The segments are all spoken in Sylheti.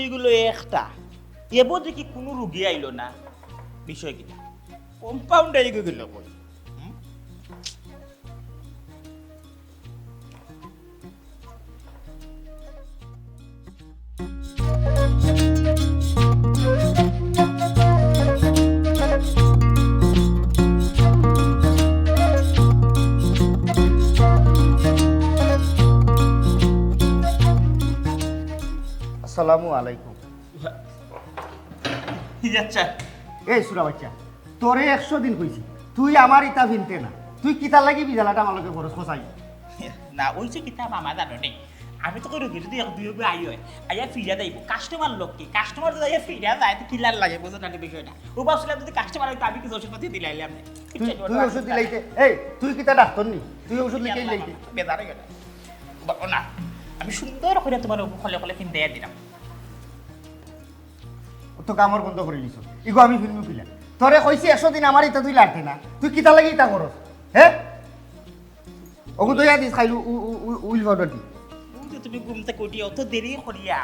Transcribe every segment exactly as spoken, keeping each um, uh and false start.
এইগুলো একটা, এবো দেখি কুনু রুগী আইলো না, বিষয় কিতা? কম্পাউন্ডার এগু গেল কই? হুম? আসসালামু আলাইকুম। ই আচ্ছা। এই সুরা বাচ্চা, তোরে একশো দিন কইছি, তুই আমার ইতা ফিনতে না। তুই কিতার লাগি বিজালাটা আমার লগে করস, কসাই? না, ওই যে কিতা মামা জানো নি, আমি তো কই রুগী যদি এক দুই রুগী আই হয়, আইয়া ফিরা যাইব। কাস্টমার লোক কি? কাস্টমার যদি আইয়া ফিরা যায়, তো কিলার লাগে, বুঝো না নি বিষয়টা? ও ভাবছিলাম যদি কাস্টমার হয়, তো আমি কিছু ওষুধ পাতি দিলাইলাম না। তুই, তুই ওষুধ দিলাইতে, এই, তুই কিতা ডাক্তার নি? তুই ওষুধ লিখে দিলাইতে? বেজার হয়ে গেল। বাবা না, আমি সুন্দর করে তোমার খলে খলে ফিন দিয়ে দিলাম। ও তো কামড় বন্ধ করে নিছ। ইগো আমি ফিরমু কিলা? তোরে কইছি একশো দিন আমার ইটা তুই লাড়তে না। তুই কিতা লাগি ইটা করস? হে? ওগু তো ইয়া দিস খাইলু উ-, উ-, উ-, উইল পাউডার দি। ও যে তুমি ঘুম থেকে উঠিয়া অত দেরি করিয়া,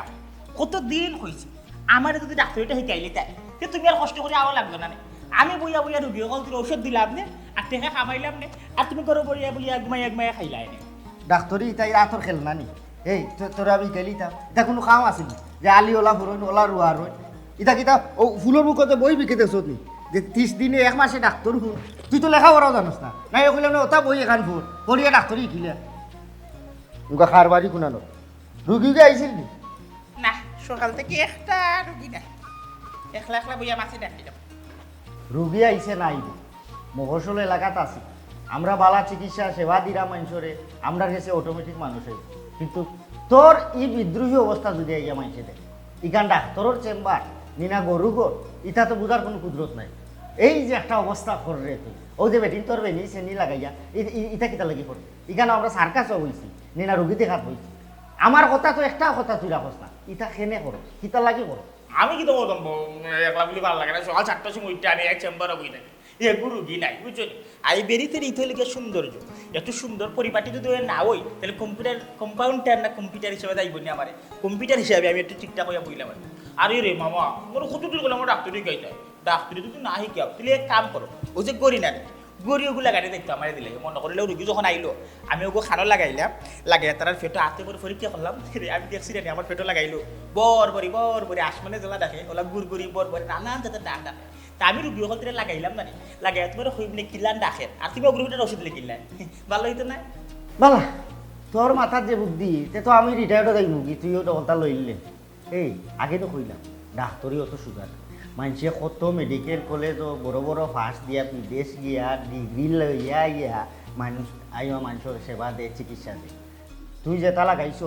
কত দিন কইছি। আমারে যদি ডাক্তারিটা শিখাইলে তাই, তে তুমি আর কষ্ট করে আওয়া লাগবে না নে। আমি বইয়া বইয়া রুগী অকলরে ঔষধ দিলাম নে, আর টেকা কামাইলাম নে, আর তুমি ঘরে বইয়া বইয়া ঘুমাইয়া ঘুমাইয়া খাইলাই নে। ডাক্তারি ইটা ইরা আতর খেলনা নি। এই, তো-, তোরা আমি গেলি তা, ইটা কুনু কাম আছে নি? যে আলি ওলা ফুরইন, ওলা রুয়া রইন। ইটা কিতা, ও ফুলর মুখতে বই বিকে দেছত নি? যে ত্রিশ দিনে, এক মাসে ডাক্তার হুন। তুই তো লেখাপড়াও জানস না। না, এ কইলাম না, ওটা বই এখান ফুর। পড়িয়া ডাক্তারি কিলা? উগা খার বাড়ি কুনানো? রুগী উগা আইছিল নি? না, সকাল থেকে একটা রুগী নাই। একলা একলা বইয়া মাছি ডাকিলাম। রুগী আইছে না আইব, মফস্বল এলাকাত আছি। আমরা বালা চিকিৎসা সেবা দিরা মানষরে, আমরার গেছে অটোমেটিক মানুষ আইব। কিন্তু তোর ই বিদ্রোহী অবস্থা যদি আইয়া মানষে দেখে, ইখান ডাক্তারর চেম্বার, নিনা গরু গর, ইটা তো বুঝার কুনু কুদরত নাই। এই যে একটা অবস্থা কররে তুই, ও যে বেটিন তোর বেনি সেনি লাগাইয়া, ই-, ই-, ইটা কিতা লাগি কররে? ইখান আমরা সার্কাসও বইছি, নিনা রুগী দেখাত বইছি। আমার কথা তো একটা কথা তুই রাখস না, ইটা কেনে করো, কিতা লাগি করো? আমি কিতা করতাম, ব-, একলা বুলি ভালা লাগে না। সকাল সাতটার সময় উঠতে আমি এক চেম্বারো বই থাকি। এগু রুগী নাই, বুঝছো নি? আই বেরিতে রিতে লিখে সৌন্দর্য। একটু সুন্দর পরিপাটি যদি না হই, তাহলে কম্পিউটার, কম্পাউন্ডার না কম্পিউটার হিসেবে যাইব নি আমারে। কম্পিউটার হিসাবে আমি একটু ঠিকঠাক হইয়া বইলাম আর কি। আরে রে মামা, মোর কত দূর গেলাম আমার ডাক্তারি গাইতে। ডাক্তারি যদি না শিখাও, তাহলে এক কাম করো, ওই যে গড়ি না রে, গড়ি ওগুলা গাড়ি দেখতো আমারে দিলে, মনে করিলে রুগী যখন আইলো, আমি ওগো খানো লাগাইলাম, লাগাইয়া তার পেটো হাতে করে পরীক্ষা করলাম। রে, আমি দেখছি রে, আমার পেটো লাগাইলো, বর বরি, বর বরি, আসমানে যেলা ডাকে, ওলা গুড় গুড়ি, বর বরি, নানান জাতের ডাক ডাকে। তা আমি রুগী অকলতরে লাগাইলাম না নি, লাগাইয়া তোমার কইব নি কিলান ডাকের, আর তুমি অগ্রহণের ওষুধ লিখিলাম, ভালো হইতো না? বালা, তোর মাথার যে বুদ্ধি, তে তো আমি রিটায়ার্ডও যাইমুগি, তুইও তো কথা লইলে। এই, আগে তো কইলাম, ডাক্তারি অত সুজা না। মানষে কত মেডিকেল কলেজও বড় বড় পাস দিয়া বিদেশ গিয়া, ডিগ্রি লইয়া গিয়া, মানুষ আইয়া মানষর সেবা দে, চিকিৎসা দে। তুই যেটা লাগাইছস,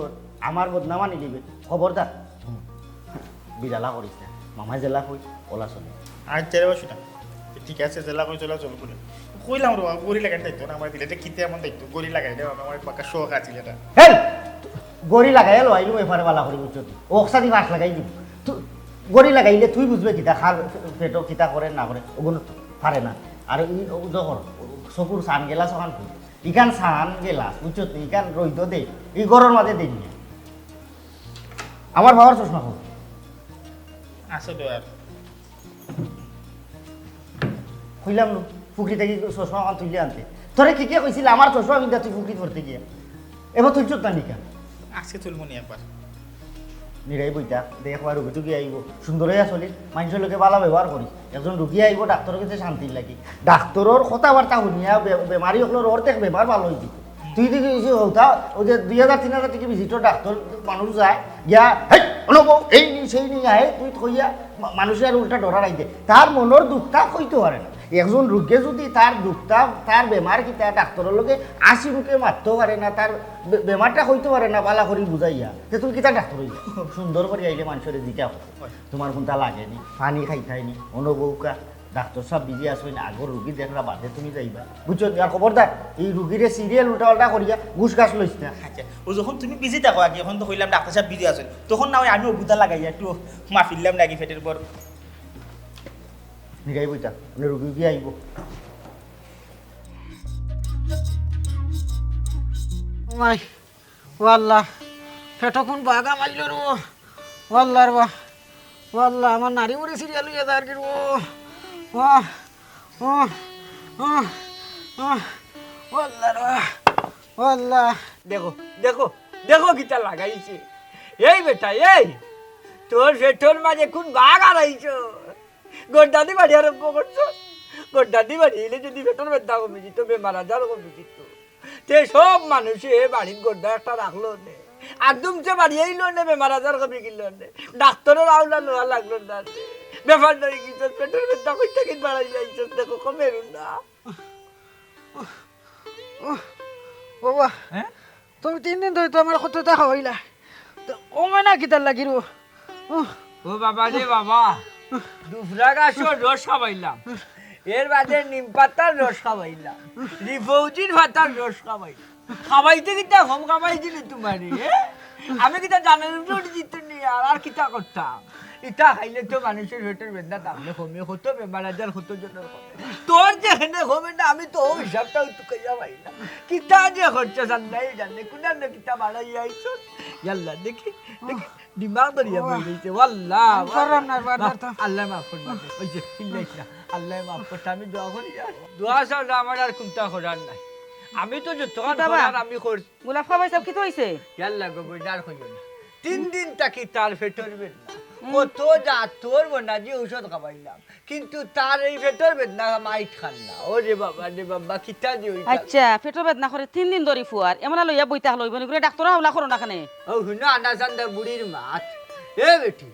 আমার বদনাম আনি দিবে। খবরদার। হুম। বিজালা করিস না। মামায় যেলা কই, ওলা চলে। আচ্ছা রে বাসুটা। ঠিক আছে, যেলা কই চলা চল করে। কইলাম রে বাবা, গড়ি লাগাই দায়িত্ব না আমার দিলে, এটা কিতে এমন দায়িত্ব? গড়ি লাগাই দে, আমার পাকা শখ আছিল এটা। হেই! গড়ি লাগাই এলো, আইলু এপারে বালা করি বুঝছো তুই। ও অক্সাদি ফাঁস লাগাই দিব। তুই গড়ি লাগাইলে তুই বুঝবে কিতা, খার পেটো কিতা করে না করে, ওগুলো তো পারে না। আর এই ও যখন চকুর সানগ্লাস ওখান কই, ইখান সানগ্লাস, বুঝছো তুই, ইখান রইদ দে, এই গরম মাঝে দেই না। আমার বাবার চশমা কই? আছে তো আর। কইলাম নু, ফুকরি থাকি চশমা আমার তুলিয়া আনতে। তোরে কে কে কইছিল আমার চশমা পিন্দা তুই ফুকরি ধরতে গিয়া? এবার তুলছত না নি কেন? আজকে তুলমু নি একবার। নিরাই বইতা, দেখ, ওই রুগী টুগী আইব, সুন্দর হইয়া চলি, মানুষের লোকে ভালো ব্যবহার করি। একজন রুগী আইব ডাক্তারের কাছে শান্তির লাগি। ডাক্তারের কথাবার্তা শুনিয়া বে-, বেমারি অকলর অর্ধেক বেমার ভালো হয়ে যেত। তুই দেখি এই যে হতা, ওই যে দুই হাজার তিন হাজার টাকা ভিজিটর ডাক্তার মানুষ যায়, গিয়া, "হেই, অনুভব, এই নি, সেই নি, আহে," তুই কইয়া মা-, মানুষের আর উল্টা ডরার আইতে। তার মনের দুঃখটা কইতে পারে না। একজন রোগে যদি তার দুঃখটা, তার বেমার কিতা ডাক্তারের লগে হাসি মুখে মাততে পারে না, তার বে-, বেমারটা কইতে পারে না, বালা করি বুঝাইয়া, তে তুমি কিতা ডাক্তার হইলে? সুন্দর করি আইলে মানুষের জিজ্ঞাসা করো। তোমার কোনটা লাগেনি, পানি খাইতাইনি, অনুভবকা, ডাক্তার সাহেব বিজি আছইন, আগর রুগী দেখরা বাদে তুমি যাইবা। বুঝছো? আর খবরদার, এই রুগীরে সিরিয়াল উল্টা পাল্টা করিয়া ঘুষ ঘাস লইস না। আচ্ছা, ও যখন তুমি বিজি থাকো আগে, এখন তো কইলাম ডাক্তার সাহেব বিজি আছইন, তখন না হয় আমি অগুতা লাগাইয়া একটু মাফিরলাম নাকি পেটের পর। নিরাই বইতা, মানে রুগী কি আইব? ও মাই, ও আল্লাহ, পেটো কোন বাগা মারল রে। ওয়াল্লাহ রে বা, ওয়াল্লাহ, আমার নাড়ি মুড়ি ছিড়িয়া লইয়া যার গিরু। ও, ও, ও, ও, ওয়াল্লাহ রে বা, ওয়াল্লাহ। দেখো, দেখো, দেখো কিতা লাগাইছে। এই বেটা, এই, তোর পেটর মাঝে কুন বাঘ আড়াইছো? গর্দানি বাড়ি আরম্ভ করছো। গর্দানি বাড়ি অইলে যদি পেটর বেদনা কমি যিত, বেমার আজার কমি যিত, তে সব মানুষে বাড়িত গর্দা একটা রাখলো নে। আর দুমছে বাড়ি আইলো নে, বেমার আজার কমি গেল নে। ডাক্তরর আওলা লওয়া লাগলো না নে। ব্যাপার নাই, কিতা পেটর বেদনা কই থাকি বাড়াই যাইছে, দেখো, কমের না। ও বাবা, হ্যাঁ? তুমি তিন দিন ধরি তো আমার কততা খাওয়াইলা, তো কমে না কিতার লাগি রে? উহ। ও বাবা রে বাবা, দুফরা গাছর রস খাওয়াইলাম, এর বাদে নিম পাতার রস খাওয়াইলাম, রিফৌজির পাতার রস খাওয়াইলাম। খাওয়াইতে কিতা কম খাওয়াইছি নি তুমারে, এ? আমি কিতা জানার উপরে উঠি দিত নি আর, আর কিতা করতাম? ইতা খাইলে তো মানুষর পেটর বেদনা থাকলে কমে, কত বেমার আজার, কত জনর কমে। তোর যেখানে কমে না, আমি তো অউ হিসাবটাও তুকাইয়া পাই না। কিতা যে করছস আল্লায় জানে, কুনানো কিতা বাড়াইয়া আইছস। ইয়াল্লা, দেখি, দেখি, দিমাগ ধরিয়া বই রইছে। ওয়াল্লা, আমি পারলাম না, আর বারবার তো। আল্লায় মাফ করবা। ওই যে, চিল্লাইস না। আল্লায় মাফ করতা, আমি দোয়া করি আর। দোয়া ছাড়া আমার আর কুনতা করার নাই। আমি তো যতখান কিতা বা? করার আমি করছি। গোলাপ খাবাই সাব, কিতা অইছে? ইয়াল্লা গো, বইন আর কইও না। তিন দিন থাকি তার পেটর বেদনা। হুম। কত জাতর বনাজি ঔষধ খাবাইলাম। কিন্তু তার এই পেটর বেদনা মাইট খান না। ওরে বাবা রে বাবা, কিতা যে অইছে। আচ্ছা, পেটর বেদনা করে তিন দিন ধরি ফুয়ার। এমনে লইয়া বইতা লইব নি করে ডাক্তর হাওলা করো না কেনে? ও হুনো, আনা চান্দা বুড়ির মাত। এ বেটি,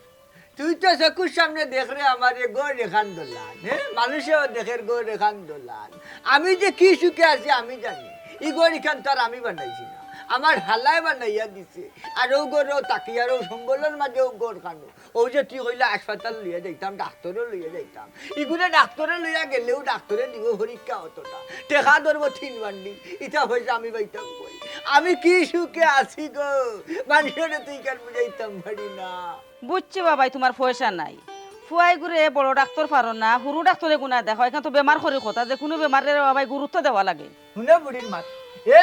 তুই তো চকুর সামনে দেখরে আমারে গর এখান দোলান, হ্যাঁ? মানুষেও দেখের গর এখান দোলান। আমি যে কি সুখে আছি আমি জানি। ই গর ইখান তো আর আমি বানাইছি না। আমার হালায় বানাইয়া দিছে। আর ও গরও থাকি, আর ও সম্বলর মাঝে ও গর খানো। ও যে তুই কইলা হাসপাতাল লইয়া যাইতাম, ডাক্তরও লইয়া যাইতাম। ইগুরে ডাক্তরে লইয়া গেলেও ডাক্তরে দিব পরীক্ষা অতটা। টেকা ধরবো তিন বান্ডিল, ইটা পয়সা আমি পাইতাম কই? আমি কি সুখে আছি গো, মানুষরে তুই কেন বুঝাইতাম পারি না। বুঝছি বাবাই, তুমার পয়সা নাই। ফুয়াইগুরে বড় ডাক্তর পারো না, হুরু ডাক্তরে গুনা দেখো, এখান তো বেমার করি কথা, যে কুনু বেমারে রে বাবাই গুরুত্ব দেওয়া লাগে। হুনো বুড়ির মাত,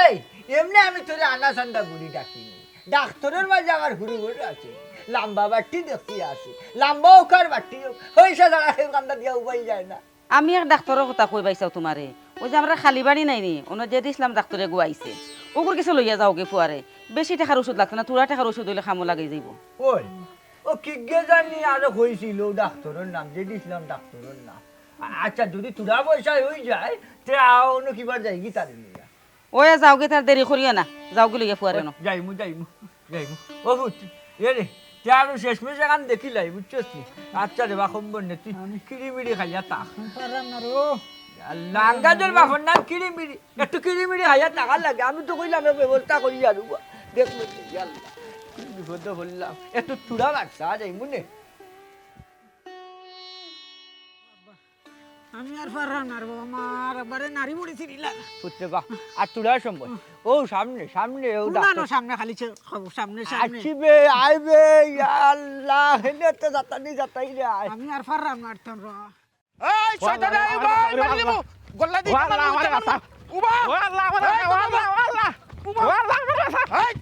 এই, এমনে আমি তোরে আনা চান্দা বুড়ি ডাকি নি। ডাক্তরর মাঝে আমার হুরু হুরু আছে। লাম্বা বাট্টি দেখি আছে। লাম্বা অউক আর বাট্টি অউক। পয়সা ছাড়া কেউ কান্দা দিয়া উবাই যায় না। আমি এক ডাক্তরর কথা কই পাইছাও তুমারে। ওই যে আমরা খালি বাড়ি নাই নি, অনো জেড ইসলাম ডাক্তরে গুয়াইছে। অগুর গেছে লইয়া যাওগি ফুয়ারে। বেশি টেকার ঔষধ লাগতো না, থুড়া টেকার ঔষধ অইলে কামো লাগি যাইবো। ওই, ও কিগে জানি আরো কইছিল ডাক্তরর নাম, জেড ইসলাম ডাক্তরর নাম। আ-, আচ্ছা, যদি থুড়া পয়সায় অই যায়, তে আ-, অনো কিবার যাইগি তারে লইয়া। ওই যাওগি, তার দেরি করিও না, যাওগি লইয়া ফুয়ারে অনো। যাইমু, যাইমু, যাইমু। ও পুত, এ রে, তে আরো শেষমেশ এখান দেখিলাই, বুঝছস নি? আচ্ছা রে বা, কম বন্যে, তুই আমি কিড়িমিড়ি খাইয়া থাক। আমি পারলাম না রে। আল্লাহ, আঙ্গাজর বাপর নাম কিড়িমিড়ি। একটু কিড়িমিড়ি খাইয়া থাকার লাগে। আমি তো কইলাম, এক ব্যবস্থা করি আর উবা। দেখবো তো, ইয়া আল্লাহ, কোন বিপদে পড়লাম। একটু থুড়া বাচ্চা, যাইমু নে। আমি আর পারলাম না রে বাবা, আমার একবারে নাড়ি মুড়ি ছিড়িলা। পুত্রে বা, আর তোরা সম্ভব। ও সামনে, সামনে, ও না, ডাক্তার। না, সামনে খালি চে-, খাবো, সামনে, সামনে। আছি বে, আই বে, ইয়া আল্লাহ, হেনে তো যাতানি যাতাই রে আয়। আমি আর পারলাম না, আর তোমরা। এই, শয়তান, এই, উবা, এই, মারি লিমু। গল্লা দি, ওয়া আল্লাহ, মারি আমার লিমু। বাঁচা। উবা। ওয়া আল্লাহ, আমার এই, বাঁচা, ওয়া আল্লাহ, ওয়া আল্লাহ। উবা। ওয়া আল্লাহ, আমার বাঁচা। এই।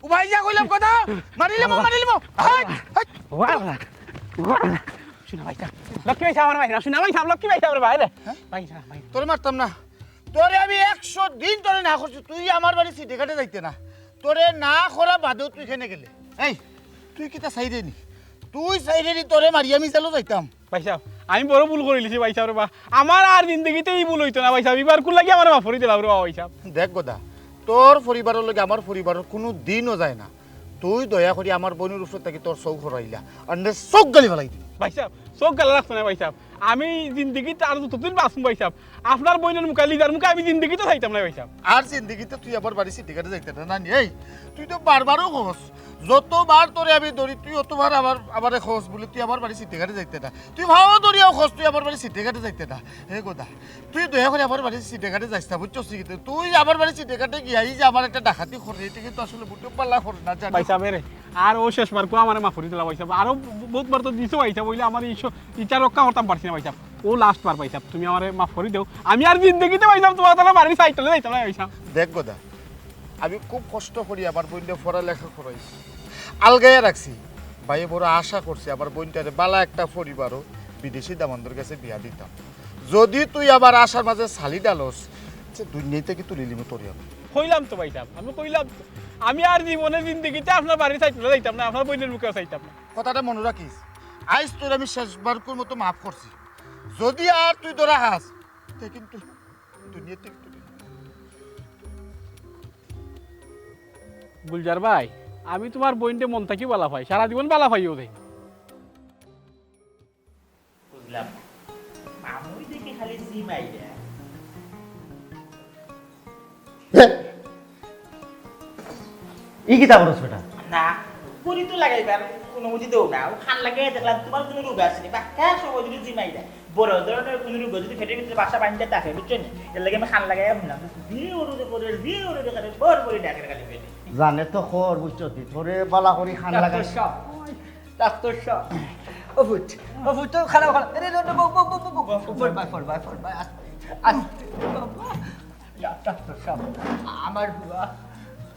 উবাই যা কইলাম কথা, মারি লিমু, মারি লিমু। High, high. ওয়াল্লাহ, ওয়াল্লাহ। শুনা ভাই সাহেব, লক্ষ্মী ভাই সাহেব, আমার ভাই সাহেব, শুনা ভাই সাহেব, লক্ষ্মী ভাই সাহেব, রে ভাই রে। হ্যাঁ? ভাই সাহেব, ভাই সাহেব। তোরে মারতাম না। তোরে আমি একশো দিন তোরে না করছি, তুই আমার বাড়ি সিটি কাটে যাইতে না। তোরে না করা বাদেও তুই কেনে গেলে? এই, তুই কিতা চাইরে নি? তুই চাইরে নি তোরে মারি আমি জেলো যাইতাম। ভাই সাহেব, আমি বড় ভুল করিলিছি ভাই সাহেব রে বা। আমার আর জিন্দেগিতে ই ভুল অইতো না ভাই সাহেব। ইবার কুন লাগি আমারে মাফ করি দিলাও রে বা ভাই সাহেব। দেখ গদা, তোর পরিবারর লগে আমার পরিবারর কুনু দিনও যায় না। তুই দয়া করি আমার বইনর উপর থাকি তোর চউখ হরাইলা, আর নে চউখ গালি ফালাই দিবি। ভাই সাহেব, চউখ গালা লাগতো না ভাই সাহেব। আমি জিন্দেগিত আর যতদিন বাঁচমু ভাই সাহেব, আপনার বইনর মুখা, লিজার মুখা আমি জিন্দেগিত চাইতাম না ভাই সাহেব। আর জিন্দেগিত তুই আমার বাড়ি সিটি কাটে যাইতে না, না নি? এই, তুই তো বারবারও কস, যতবার তোরে আমি ধরি, তুই অতবার আমার, আমারে কস বলে তুই আমার বাড়ি সিটি কাটে যাইতে না। তুই ভাও ধরিয়াও কস, তুই আমার বাড়ি সিটি কাটে যাইতে না। হে গদা, তুই দয়া করি আমার বাড়ি সিটি কাটে যাইস না, বুঝছস নি? তুই আমার বাড়ি সিটি কাটে গিয়া এই যে আমার একটা ডাকাতি করে, এটা কিন্তু আসলে বুঝতে পারলা করে না, জানো? ভাই সাহেব, এরে, আর ও শেষবার কো আমারে মাফ করি দিলা ভাই সাহেব। আরো ব-, বহুত বার তো দিছো ভাই সাহেব, অইলে আমার এই স-, ইচ্ছা রক্ষা করতাম পারছি না ভাই সাহেব। ও লাস্ট বার ভাই সাহেব, তুমি আমারে মাফ করি দেও। আমি আর জিন্দেগিতে ভাই সাহেব তোমার তারা বাড়ির সাইড চলে যাইতাম না ভাই সাহেব। দেখ গদা, আমি খুব কষ্ট করি আমার বইনরে পড়ালেখা করাইছি। আলগাইয়া রাখছি। ভাইয়ে বড় আশা করছি আমার বইনটারে বালা একটা পরিবারও বিদেশি দামান্দর গেছে বিয়া দিতাম। যদি তুই আবার আশার মাঝে ছালি ঢালস, সে দুনিয়া থাকি তুলিলিমু তোরে আমি। কইলাম তো ভাইসাব, আমি কইলাম তো, আমি আর জীবনে জিন্দেগিতে আপনার বাড়ি চাইতাম না, যাইতাম না, আপনার বইনর মুখেও চাইতাম না। কথাটা মনো রাখিস, আইজ তোরে আমি শেষবারকুর মতো মাফ করছি। যদি আর তুই ধরা খাস, তে কিন্তু দুনিয়া থাকি তুলিলিমু। গুলজার ভাই, আমি তুমার বইনরে মন থাকি বালা পাই, সারা জীবন বালা পাইও দেই। বুঝলাম না। মামুই দেখি খালি জিমাইরা। হে! ই কিতা করস বেটা? না, ঘড়ি তো লাগাইবার অনুমতি দেও না। ও খান লাগাই দেখলাম তুমার কুনু রোগ আছে নি। বাক্কা সময় যদি জিমাইরা। বড় ধরনের কুনু রোগ যদি পেটর ভিতরে বাসা বান্ধি থাকে, বুঝছো নি? এর লাগি আমি খান লাগাইয়া হুনলাম। জি ওরে করে, জি ওরে করে, বড় করে ডাকের খালি পেটে। জানে তো খর, বুঝছো নি? তোরে বালা করি খান লাগাই। ডাক্তার সাব, ডাক্তার সাব। ও ফুট, ও ফুট, তো খারাপ, খারাপ। আরে, রে, রে, বউ, বউ, বউ, বউ, বউ। Four by, four by, four by, আস্তে, আস্তে, বাবা। ইয়া, ডাক্তার সাব, আমার ফুয়া।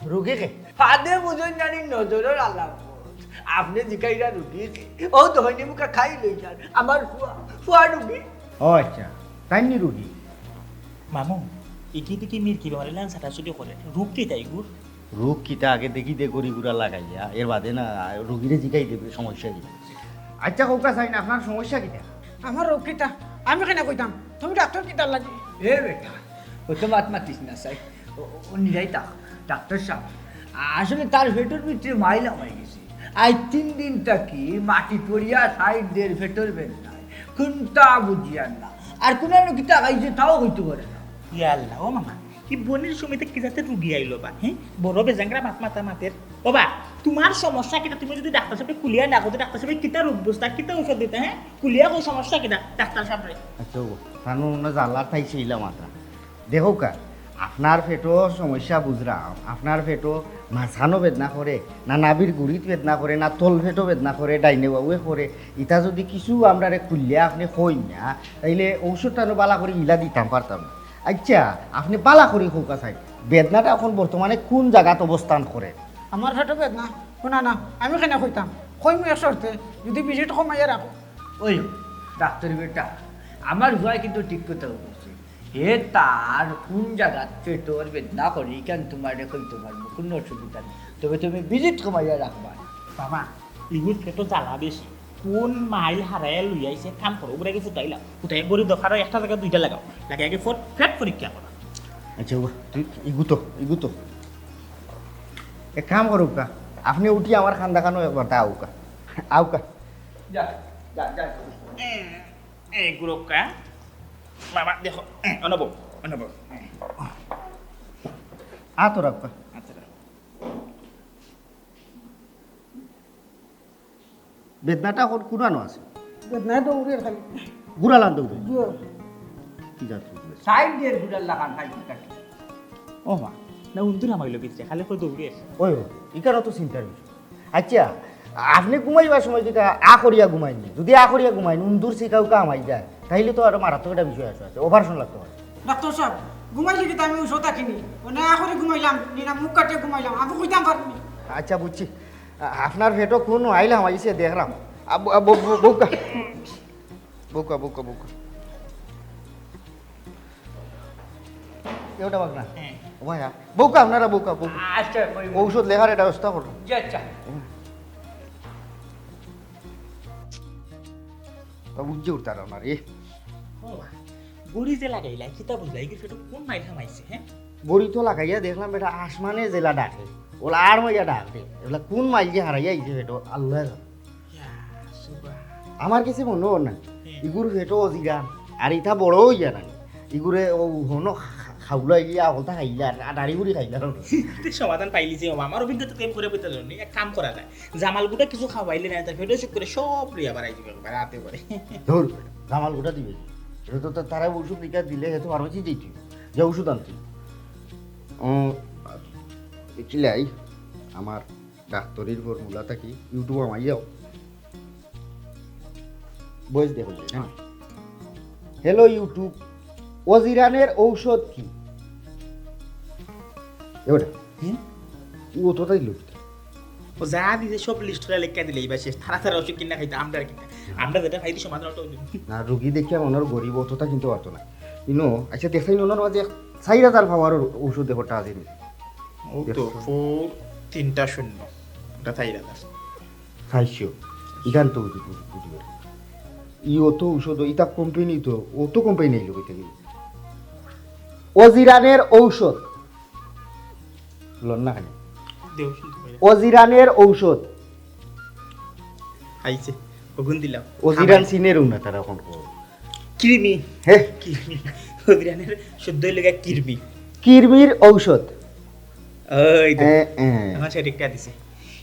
রুগী কে? ফাদে বুঝইন জানি নজরর আলামত। আপনে জিকাইরা রুগী কে? ও তো হয়নি মুখা খাই লই যান। আমার ফুয়া, ফুয়া রুগী। ও আচ্ছা, তাইন নি রুগী? মামু, ইকি দেখি মিরকি বেমারি লান ছাটাছুটি করে। রোগ কিতা ইগুর? রোগ কিতা আগে দেখি দে গড়ি গুড়া লাগাইয়া, এর বাদে না রুগীরে জিকাই দেবে সমস্যা কিতা। আচ্ছা, কউক্কা চাইন, আপনার সমস্যা কিতা? আমার রোগ কিতা? আমি কেনে কইতাম? তুমি ডাক্তার কিতার লাগি? এ বেটা, অত মাত মাতিস না, চাই। ও, ও, ও নিরাই থাক, ডাক্তার সাব। আসলে তার পেটর ভিতরে মাইল হামাই গেছে। আইজ তিন দিন থাকি মাটি পড়িয়া সাইড দের পেটর বেদনায়। কুনটা বুঝিয়ার না। আর কুনানো কিতা খাইছে তাও কইতো পারে না। ইয়া আল্লাহ, ও মামা, ই বইনর সমিতে কি জাতের রুগী আইলো বা, হে? বড় বেজাংরা মাত মাতা মাতের। ও বা, তুমার সমস্যা কিতা? তুমি যদি ডাক্তার সাবরে খুলিয়া না কও, তে ডাক্তার সাবে কিতা রোগ বুঝতা, কিতা ঔষধ দিতা, হে? খুলিয়া কও সমস্যা কিতা, ডাক্তার সাবরে। আচ্ছা, ও, তানু না জ্বালা তাই সেইলা মাত্রা। দেখউক্কা, আপনার পেটো সমস্যা বুঝরাম, আপনার পেটো মাঝখানো বেদনা করে, না নাভির গুড়িত বেদনা করে, না তল পেটো বেদনা করে, ডাইনে বাউয়ে করে, ইতা যদি কিছু আমরারে খুলিয়া আপনে কইন না, তাইলে ঔষধ তানু বালা করি ইলা দিতাম পারতাম না। আচ্ছা, আপনে বালা করি কউক্কা চাইন, বেদনাটা অখন বর্তমানে কুন জাগাত অবস্থান করে? আমার পেটো বেদনা? হুনা না, আমি কেনে কইতাম? কইমু এক শর্তে, যদি ভিজিট কমাইয়া রাখো। ওই ডাক্তার বেটা, আমার ফুয়ায় কিন্তু ঠিক কথা কইছে। হে তার কুন জাগাত পেটর বেদনা করে, ইখান তুমারে কইতো পারমু, কুনু অসুবিধা নাই। তবে তুমি ভিজিট কমাইয়া রাখবা। বাবা, ইগুর পেটো জ্বালা বেশি। কুন মাইল হারাইয়া লইয়া আইছে, কাম করো, উগরে আগে ফুটাইলাও। ফুটাইয়া গড়ি দরকার অয় একটা জাগাত দুইটা লাগাও। লাগাইয়া আগে ফট, ফেট পরীক্ষা করো। আচ্ছা, ও, তুই ইগু তো, ইগু তো। এক কাম করউক্কা, আপনে উঠি আমার খান্দাখানো একবার তা আউক্কা। আউক্কা। যা, যা, যা। এ, এ, গুরুক্কা। বাবা, দেখো, এ, অনুভব, অনুভব। এ। আতো রাখবা। আচ্ছা। বেদনাটা অখন কুনানো আছে? বেদনায় দৌড়ের খালি। গুড়ালান দৌড়ে? জোর। কি জাত রোগ হয়েছে? সাইড দের গুড়াল লাগান খাই ঠিক আছে। ও মা, না উন্দুর হামাইলো ভিতরে, খালি কই দৌড়ের। ওই, ওই, ইখানও তো চিন্তার বিষয়। আচ্ছা, আপনে ঘুমাইবার সময় যদি আ করিয়া ঘুমাইন, যদি আ করিয়া ঘুমাইন, উন্দুর চিকাউক্কা হামাই যায়, তাইলে তো আরো মারাত্মক একটা বিষয় আছে, আছে, operation লাগতো পারে। ডাক্তার সাব, ঘুমাইলে কিতা আমি হুশো থাকি নি? মানে আ করি ঘুমাইলাম, নি না মুখ কাটিয়া ঘুমাইলাম, আমি কইতাম পারমু নি। আচ্ছা, বুঝছি। আ-, আপনার পেটো কুন মাইল হামাইছে দেখরাম। আ, ব-, আ, ব-, ব-, বউক্কা। বউক্কা, বউক্কা, বউক্কা। এ ওটা বাগনা। হ্যাঁ। ও ভাইয়া, বউক্কা, আপনারা বউক্কা, বউক্কা। আচ্ছা, কই ঔষধ লেখার একটা ব্যবস্থা করো। জি, আচ্ছা। তা বুঝে উঠতারা না রে। ও মা, গড়ি যে লাগাইলা, কিতা বুঝলা? ইগুর পেটো কুন মাইল হামাইছে, হে? গড়ি তো লাগাইয়া দেখলাম, বেটা আসমানে যেলা ডাকে, ওলা আর মাইয়া ডাক দে। এগুলা কুন মাইল যে হারাইয়া আইছে পেটো, আল্লাহ জানে। ইয়া, সুবহান। আমার কিছু মনে হয় না। হুম। ইগুর পেটো অজিরা, আর ইতা বড় অইয়া না। ইগুরে ও হনো খা-, খাউলা ইয়া, হলতা খাইলা, আর ডাড়ি বুড়ি খাইলা। ইতে সমাধান পাইলি যে, মামা, আমার অভিজ্ঞতা তো এম করে বইতে ধরনি, এক কাম করা যায়। জামাল গুটা কিছু খাওয়াইলে না, তার পেটো চুপ করে সব লইয়া বাড়াই দিবে, একবার রাতে করে। ধুর, জামাল গুটা দিবে। এটা তো তা-, তারা ঔষধ লিখা দিলে, হে তো ফার্মেসি যাইতে। যে ঔষধ আনতে। ও, দেখিলাই, আমার ডাক্তারির ফর্মুলা থাকি YouTube আমার যাও। বয়স দেখো যে, হ্যাঁ। হ্যালো YouTube, অজিরানের ঔষধ কি? এবারে, হুম? ও তো তাই লোক। ও যা দিছে সব লিস্ট করে লেখা দিলে এইবার শেষ। তারা তারা ওষুধ কিনা খাইতে আমরা আর কিনা। আমরা যেটা খাইতে সমাধান অটো না, রুগী দেখিয়া মনর গরিব অতটা কিনতে পারতো না। ইনো, আচ্ছা, দেখছইন ওনার মাঝে এক চাইর হাজার পাওয়ার ঔষধ দেখো টা আছে নি। ও তো দেখছো? ফোর তিনটা শূন্য, ওটা চাইর হাজার। খাইছো? ইখান তো বুঝি-, বুঝি-, বুঝি। ই অত ঔষধ, ইতা কোম্পানি তো, অত কোম্পানি নেই লোক থেকে। অজিরানের ঔষধ। লন না খালি। দেও শুনতে পাই না। অজিরানের ঔষধ। আইছে। ওগুন দিলাম। অজিরান আমার চিনের না তারা এখন কো। কৃমি। হে? কৃমি। অজিরানের শুদ্ধ হইল গিয়া কৃমি। কৃমির ঔষধ। ওই তো। এ, এ। আমার সেটা একটা দিছে।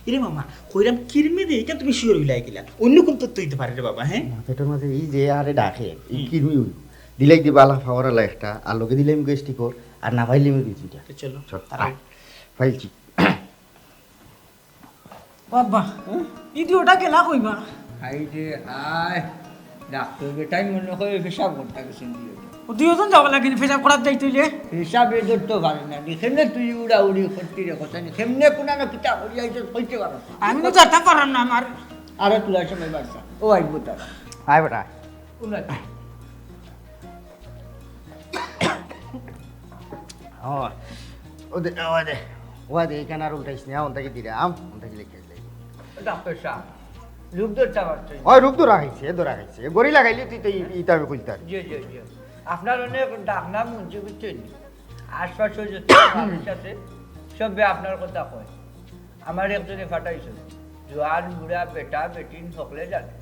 ইরে মামা, কইরাম কৃমি দে, এটা তুমি শিওর হইলাই গেলা। অন্য কোন তথ্য হইতে পারে রে বাবা, হ্যাঁ? না, পেটের মাঝে এই যে আরে ডাকে, এই হুম। কৃমি হইল। দিলাই দি বালা পাওয়ার আলা একটা, আর লগে দিলাম গ্যাস্ট্রিক ওর, আর না পাইলে আমি দুই তিনটা। তো চলো, চল, তারা আয়। ফাইলছি। বাবা, ইদি ওটা গেলা কইবা? হাই রে হাই, ডাক্তার বেটাই মনে হয় পেশাব করতে গেছেন দুইজন। ও দুইজন যাওয়া লাগে নি পেশাব করার যাইতে হইলে? পেশাবে ধরতে পারে না, কেমনে তুই উড়াউড়ি করতি রে, কথা নি, কেমনে কোনা না কিতা করি আইছস কইতে পারো না। আমি তো যেতে পারলাম না, আমার আরে তুই আসো ভাই বাচ্চা, ও আইবো তারা। আয় বেটা। কোন আছে? ও, ও দে, ও দে, ও দে, এখানে আর উল্টাইস না, ওন থেকে দিলে আম, ওন থেকে লিখে দিলে। ডাক্তার সাহেব, রূপ ধরতে পারছেন? ওই রূপ ধরা খাইছে, এ ধরা খাইছে। এ গড়ি লাগাইলে তুই তো ই-, ইটা আমি খুলতে পারি। জি, জি, জি। আপনার অনেক ডাক নাম শুনছি, বুঝছেন? আশপাশে যত মানুষ আছে, সবে আপনার কথা কয়। আমার একজনে ফাটাইছে, জোয়ান, বুড়া, বেটা, বেটিন, সকলে জানে।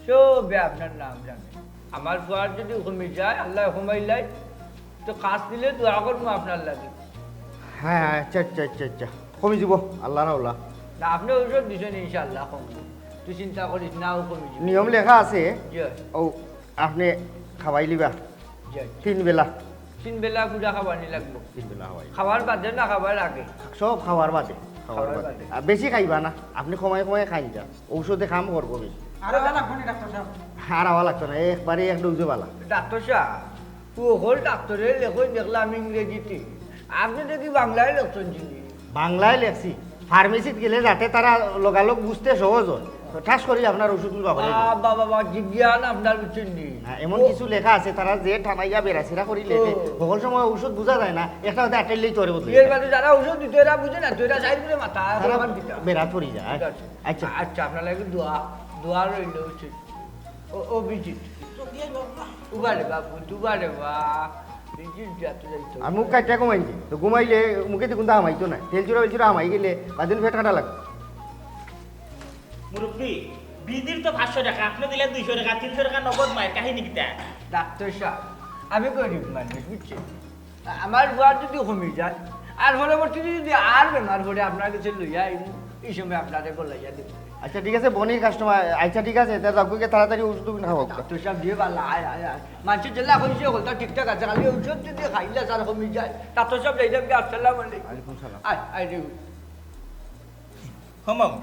সবে আপনার নাম জানে। আমার ফুয়ার যদি কমি যায়, আল্লাহ কমাইলাই, তো কাজ দিলে দোয়া করবো আপনার লাগি। হ্যাঁ, আচ্ছা, আচ্ছা, আচ্ছা, আচ্ছা। কমি দিব, আল্লাহ না ওলা। না, আপনি ঔষধ দিছেন, ইনশাআল্লাহ কমবো। তুই চিন্তা করিস না, ও কমি দিব। নিয়ম লেখা আছে। জি। ও, আপনি খাওয়াই লিবা। জি। তিন বেলা। তিন বেলা গুড়া খাওয়ানি লাগবো। তিন বেলা খাওয়াই। খাওয়ার বাদে না খাওয়ার আগে? সব খাওয়ার বাদে। খাওয়ার খাওয়ার বাদে। বাদে। আর বেশি খাইবা না, আপনি কমাই কমাই খাই যা, ঔষধে কাম করবো বেশি। আর আওয়া লাগবো না, ডাক্তার সাহেব? আর আওয়া লাগতো না, একবারে এক ডোজে বালা। ডাক্তার সাহেব, ও হল ডাক্তারে লেখই দেখলাম ইংরেজিতে, আপনি দেখি বাংলায় লেখছেন চিনি। বাংলায় লেখছি, ফার্মেসিত গেলে যাতে তারা লগালগ বুঝতে সহজ হয়। তো ঠাস করি আপনার ওষুধ গুলো বাবা, বাবা, বাবা, জিজ্ঞান আপনার বুঝছেন নি? হ্যাঁ, এমন ও। কিছু লেখা আছে, তারা যে টানাইয়া বেড়াছেড়া করি লেখে, ও। সকল সময় ঔষধ বুঝা যায় না, একটা কথা আটেলেই তোরে বদলে এর যায়। বাদে যারা ঔষধ দিত, এরা বুঝে না, তো এরা সাইড করে মাথা, তারা আমার দিতা। বেড়া পড়ি যায়। ঠিক আছে। আচ্ছা। আচ্ছা, আপনার লাগি দোয়া, দোয়া রইল উচিত। ও, ও, বিজিত। উবারে বাবু, দুবারে বা। বিজিত যাতে যাইতো। আর মুখ কাটিয়া ঘুমাইছি। তো ঘুমাইলে মুখে দেখুন তো হামাইতো না। তেল চুরা, বেল চুরা হামাই গেলে বাদিন পেট কাটা লাগবে। মুরব্বি, বিজির তো পাঁচশো টাকা, আপনি দিলে দুইশো টাকা, তিনশো টাকা নগদ মায়ের কাহিনী কিতা? ডাক্তার সাহেব, আমি গরিব মানুষ, বুঝছেন? আমার ফুয়ার যদি কমি যায়, আর পরবর্তীতে যদি আর বেমার পড়ে আপনার কাছে লইয়া আইব, এই সময় আপনারে বলাইয়া দেব। আচ্ছা, ঠিক আছে, বনির কাস্টমার। আচ্ছা, ঠিক আছে, তা যাও গিয়া তাড়াতাড়ি ওষুধ খাওয়াও। ডাক্তার সাহেব, দিয়ে ভালা, আয়, আয়, আয়। মানুষে যেলা কইছে, হকলতা ঠিকঠাক আছে, খালি ঔষধ যদি খাইলে স্যার কমি যায়। ডাক্তার সাহেব, যাইলাম কি, আসসালামু আলাইকুম। ওয়ালাইকুম সালাম। আয়, আয় রে। হ মামু,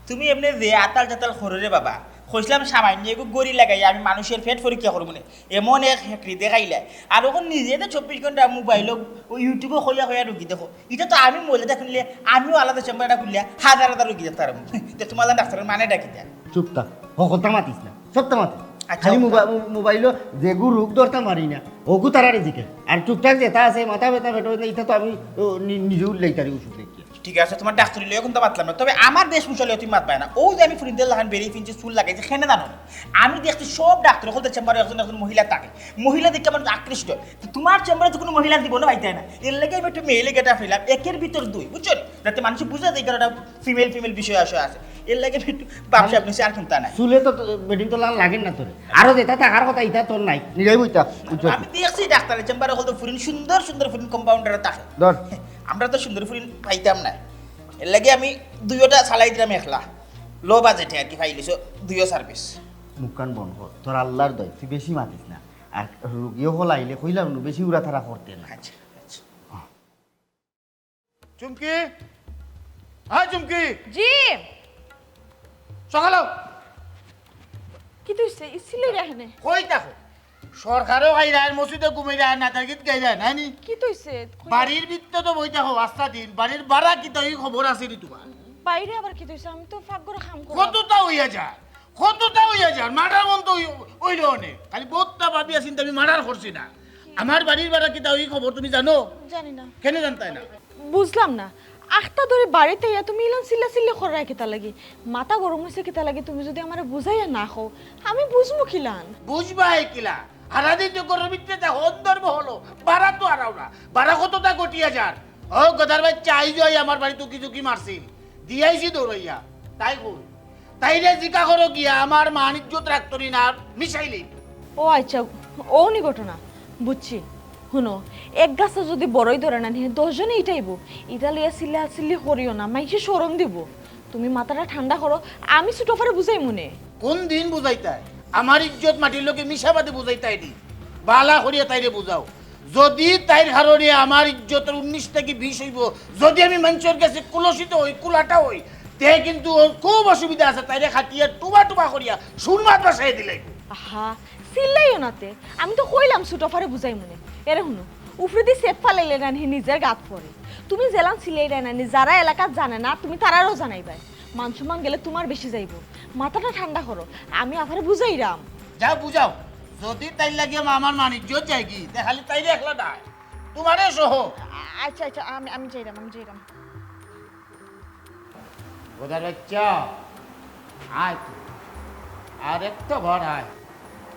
তুমি এমনে যে আতাল জাতাল করো রে বাবা, কইছিলাম সামান্য এগু গড়ি লাগাই আমি মানুষের পেট পরীক্ষা করবো নে, এমন এক হেঁকড়ি দেখাইলায়। আর অখন নিজে তো চব্বিশ ঘন্টা মোবাইল ও YouTube-ও খইয়া খইয়া রুগী দেখো। ইটা তো আমি মহিলা দেখলে আমিও আলাদা চেম্বার একটা খুললে হাজার হাজার রুগী দেখতে পারবো। তো তোমার ডাক্তারের মানে ডাকি দেয়। চুপ থাক, হকলতা মাতিস না, সবটা মাতিস। আচ্ছা, খালি ওটা মোবা-, মো-, মোবাইলো যেগু রোগ ধরতাম পারি না, ওগু তারারে জিকে। আর টুকটাক যেটা আছে, মাথা ব্যথা, পেট ব্যথা, এটা তো আমি, ও, নি-, নিজেও লইতারি ওষুধ লেখিয়া। ঠিক আছে, তোমার ডাক্তারি লইয়া কিন্তু মাতলাম না, তবে আমার বেশভূষা লইয়া তুমি মাতবায় না। ও যে আমি ফুরিনদের লাখান বেরিয়ে ফিনছি, চুল লাগাইছি, কেনে জানো না? আমি দেখছি সব ডাক্তার হকলতে চেম্বারে একজন একজন মহিলা থাকে, মহিলা দেখে আমার আকৃষ্ট হয়। তো তোমার চেম্বারে তো কোনো মহিলা দিব না, পাইতে না, এর লাগি আমি একটু মেইলে গেটা ফেলাম, একের ভিতর দুই, বুঝছো নি? যাতে মানুষ বুঝে যায়, কারণ ফিমেল ফিমেল বিষয় আসে আছে, এর লাগি আমি একটু বাপসা আপনি আর চিন্তা নাই। চুলে তো বেডিং তো লাল লাগে না তোরে, আরো যেটা থাকার কথা, এটা তোর নাই, নিরাই বইতা, বুঝছো? আমি দেখছি ডাক্তারের চেম্বারে হকলতে ফুরিন, সুন্দর সুন্দর ফুরিন কম্পাউন্ডারে থাকে। ধর। আমরা তো সুন্দর ফুরিন পাইতাম না, এর লাগি আমি দুইটা চালাই দিলাম একলা, লো বাজেটে আর কি, পাইলিছো দুইও সার্ভিস। মুখখান বন্ধ কর, তোর আল্লাহর দয়, তুই বেশি মাতিস না। আর রুগী হকল আইলে কইলাম নু, বেশি উড়াতাড়া করতে না। আচ্ছা, আচ্ছা। চুমকি, হ্যাঁ চুমকি। জি। সকালো। কিতা অইছে? ই সিলে রাখনে। কই থাকো? সরকারও খাই রায়, মসজিদে ঘুমাই রায়, না তার গীত গাই রায়, না নি? কিতা অইছে? কই? বাড়ির ভিতরে তো বই থাকো, আস্তা দিন। বাড়ির ভাড়া কিতা অই খবর আছে নি তোমার? বাইরে আবার কিতা অইছে? আমি তো পাকঘরে কাম করি। কততা অইয়া যার, কততা অইয়া যার, মার্ডার মন তো অই-, অইলো অনে। খালি বউততা ভাবিয়া চিন্তা আমি মার্ডার করছি না। আমার বাড়ির ভাড়া কিতা অই খবর তুমি জানো? জানি না। কেনে জানতায় না? বুঝলাম না, আখতা ধরি বাড়িত আইয়া তুমি ইলান চিল্লাচিল্লি কররায় কিতা লাগি? মাথা গরম অইছে কিতা লাগি? তুমি যুদি আমারে বুঝাইয়া না কও, আমি বুঝমু কিলান? বুঝবায় কিলা? হারাদিন তো ঘরর ভিতরে তা হন ধর্ম হলো, ভাড়া তো হারাও না, ভাড়া কততা ঘটিয়া যার। ও গধার বাইচ্চা আইজ অউ আমার বাড়িত উকি ঝুঁকি মারছিল, দিয়াইছি দৌড়াইয়া। তাই কই? তাইরে জিকা করো গিয়া, আমার মান ইজ্জত রাখতো নি না, মিশাইলি। ও আইচ্ছা, অউ নি ঘটনা, বুঝছি। হুনো, এক গাছে যুদি বড়ই ধরে না নি, দশ জনে ইটাইবো। ইটা লইয়া চিল্লাচিল্লি করিও না, মাইনষে শরম দিবো। তুমি মাথাটা ঠান্ডা করো, আমি ছুটোফারে বুঝাইমুনে। কোন দিন বুঝাইতায়? আমার ইজ্জত মাটির লগে মিশা বাদে বুঝাইতায় নি। ভালা করিয়া তাইরে বুঝাও। যুদি তাইর কারণে আমার ইজ্জতর উনিশ থাকি বিশ অইবো, যুদি আমি মানষর গেছে কুলসিত অই, কুলাটা অই, তে কিন্তু অর খুব অসুবিধা আছে। তাইরে কাটিয়া টুবা টুবা করিয়া সুরমাত ভাসাইয়া দিলাইবো। আহা, চিল্লাইও না তে। আমি তো কইলাম ছুটোফারে বুঝাইমুনে। এরে হুনো, উফরেদি ছেপ ফালাইলে না নি নিজর গাত পড়ে। তুমি যেলান চিল্লাইরায় না নি, যারা এলাকাত জানে না, তুমি তারারেও জানাইবায়। মান সম্মান গেলে তুমার বেশি যাইবো। মাথাটা ঠান্ডা করো, আমি আফারে বুঝাইরাম। যাও বুঝাও, যুদি তাইর লাগি আমার মান ইজ্জত যায়গি, তে খালি তাইরে একলা নায়, তুমারে সহ। আইচ্ছা, আইচ্ছা, আমি, আমি যাইরাম, আমি যাইরাম। গধার বাইচ্চা, আয় তুই। আর একটা বার আয়,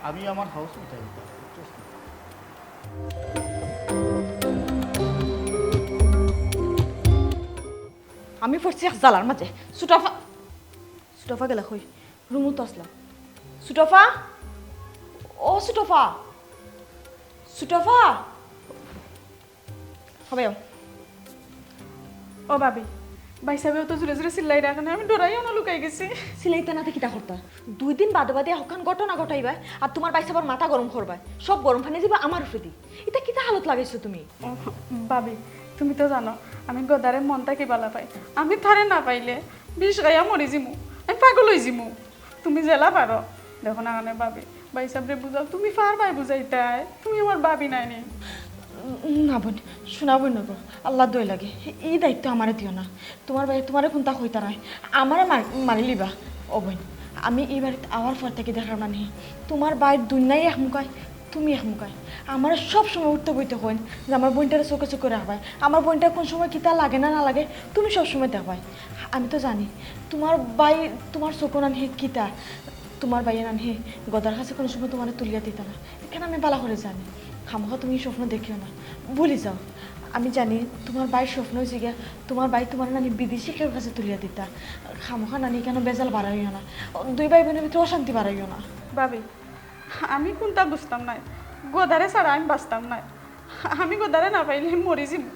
আমি আমার হাউস উঠাই দিতাম, বুঝছস নি? আমি পড়ছি এক জ্বালার মাঝে। ছুটোফা, ছুটোফা গেলা কই? রুমো তো আছলা। ছুটোফা, ও ছুটোফা, ছুটোফা। হবে। ও ভাবি, ভাইসাবে অত জোরে জোরে চিল্লাইরা কেনে, আমি ডরাইয়া অনো লুকাই গেছি। চিল্লাইতা না তে কিতা করতা? দুই দিন বাদে বাদে হকখান ঘটনা ঘটাইবায়, আর তুমার ভাইসাবর মাথা গরম করবায়, সব গরম পানি দিবা আমার উফরেদি। ইতা কিতা হালত লাগাইছো তুমি? ও, ভাবি, তুমি তো জানো আমি গধারে মন থাকি ভালা পাই। আমি তারে না পাইলে বিষ খাইয়া মরি যিমু, আমি পাগল অই যিমু। তুমি যেলা পারো, দেখো না কেনে ভাবি, ভাইসাবরে বুঝাও, তুমি পারবায় বুঝাইতায়, তুমি আমার ভাবি নায় নি। উম, না বইন, সোনা বইন গো, আল্লার দোয়াই লাগে, ই দায়িত্ব আমারে দিও না। তুমার ভাইয়ে তুমারে কুন্তা কইতা নায়, আমারে মার-, মারিলিবা। ও বইন, আমি ই বাড়িত আওয়ার পর থাকি দেখরাম না নি, তুমার ভাই দুনিয়াই এক মুখায়, তুমি এক মুখায়। আমারে সব সময় উঠতে বইতে কইন যে আমার বইনটারে চোখে চোখে রাখবায়, আমার বইনটার কুন সময় কিতা লাগে না না লাগে তুমি সব সময় দেখবায়। আমি তো জানি তুমার ভাই, তুমার চোখো না নি কিতা, তুমার ভাইয়ে না নি গধার কাছে কুনু সময় তুমারে তুলিয়া দিতা না, ইখান আমি ভালা করি জানি। খামোখা তুমি ই স্বপ্ন দেখিও না, ভুলি যাও। আমি জানি তুমার ভাইর স্বপ্ন অইছে গিয়া তুমার ভাই তুমারে না নি বিদেশি কেউর কাছে তুলিয়া দিতা। খামোখা না নি ইখানো বেজাল বাড়াইও না, দুই ভাই বইনর ভিতরে অশান্তি বাড়াইও না। ভাবি, আমি কুন্তা বুঝতাম নায়, গধারে ছাড়া আমি বাঁচতাম নায়। আমি গধারে না পাইলে মরি যিমু।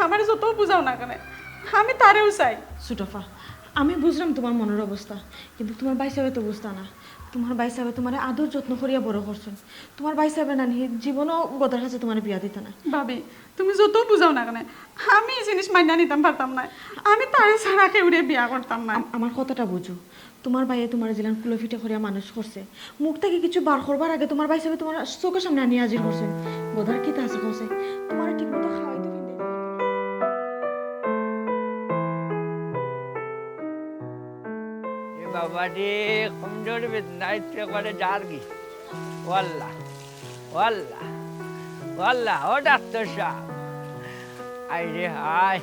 আমারে যত বুঝাও না কেনে, আমি তারেউ চাই। ছুটোফা, আমি বুঝরাম তুমার মনর অবস্থা, কিন্তু তুমার ভাইসাবে তো বুঝতা না। তুমার ভাইসাবে তুমারে আদর যত্ন করিয়া বড় করছইন। তুমার ভাইসাবে না নি জীবনও গধার কাছে তুমারে বিয়া দিতা না। ভাবি, তুমি যত বুঝাও না কেনে, আমি ই জিনিস মাইনা নিতাম পারতাম নায়। আমি তারে ছাড়া কেউরে বিয়া করতাম নায়। আম-, আমার কথাটা বুঝো, তুমার ভাইয়ে তুমারে যেলান কুলাপিঠা করিয়া মানুষ করছে, মুখ থাকি কিছু বার করবার আগে তুমার ভাইসাবে তুমার চোখর সামনে আনিয়া হাজির করছইন। গধার কিতা আছে কওছে? তুমারে ঠিক মতো খাওয়াইতে ফিন্দাইতে পারতো না। এ বাবা রে, কমজোর বেদনা ইচ্ছে করে যার কি। ওয়াল্লা, ওয়াল্লা, ওয়াল্লা, ও ডাক্তার সাব। আয় রে হায়,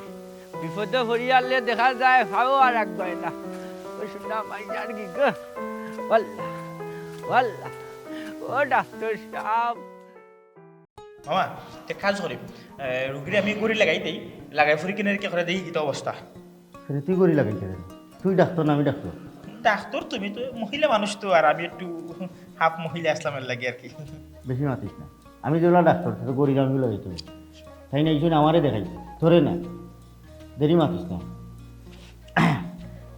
বিপদো পড়িয়ারলে দেখা যায় ফাও আর আগুয়ায় না। ও সোনা মাই যার কি গো। ওয়াল্লা, ওয়াল্লা, ও ডাক্তার সাব। মামা, তে কাজ করি, এ, রুগীরে আমি গড়ি লাগাই দেই, লাগাই ফুরি কিনে কি করে দেই, কিতা অবস্থা? আরে তুই গড়ি লাগাইতে রে? তুই ডাক্তার না আমি ডাক্তার? ডাক্তার তুমি তো মহিলা মানুষ তো, আর আমি একটু হাফ মহিলা আসলাম এর লাগি আর কি। বেশি মাতিস না। আমি যেগুলা ডাক্তার, তো গড়ি আমি লাগাইতে হবে। তাই না, এই জন্য আমারে দেখাই, তোরে না। দেরি মাতিস না।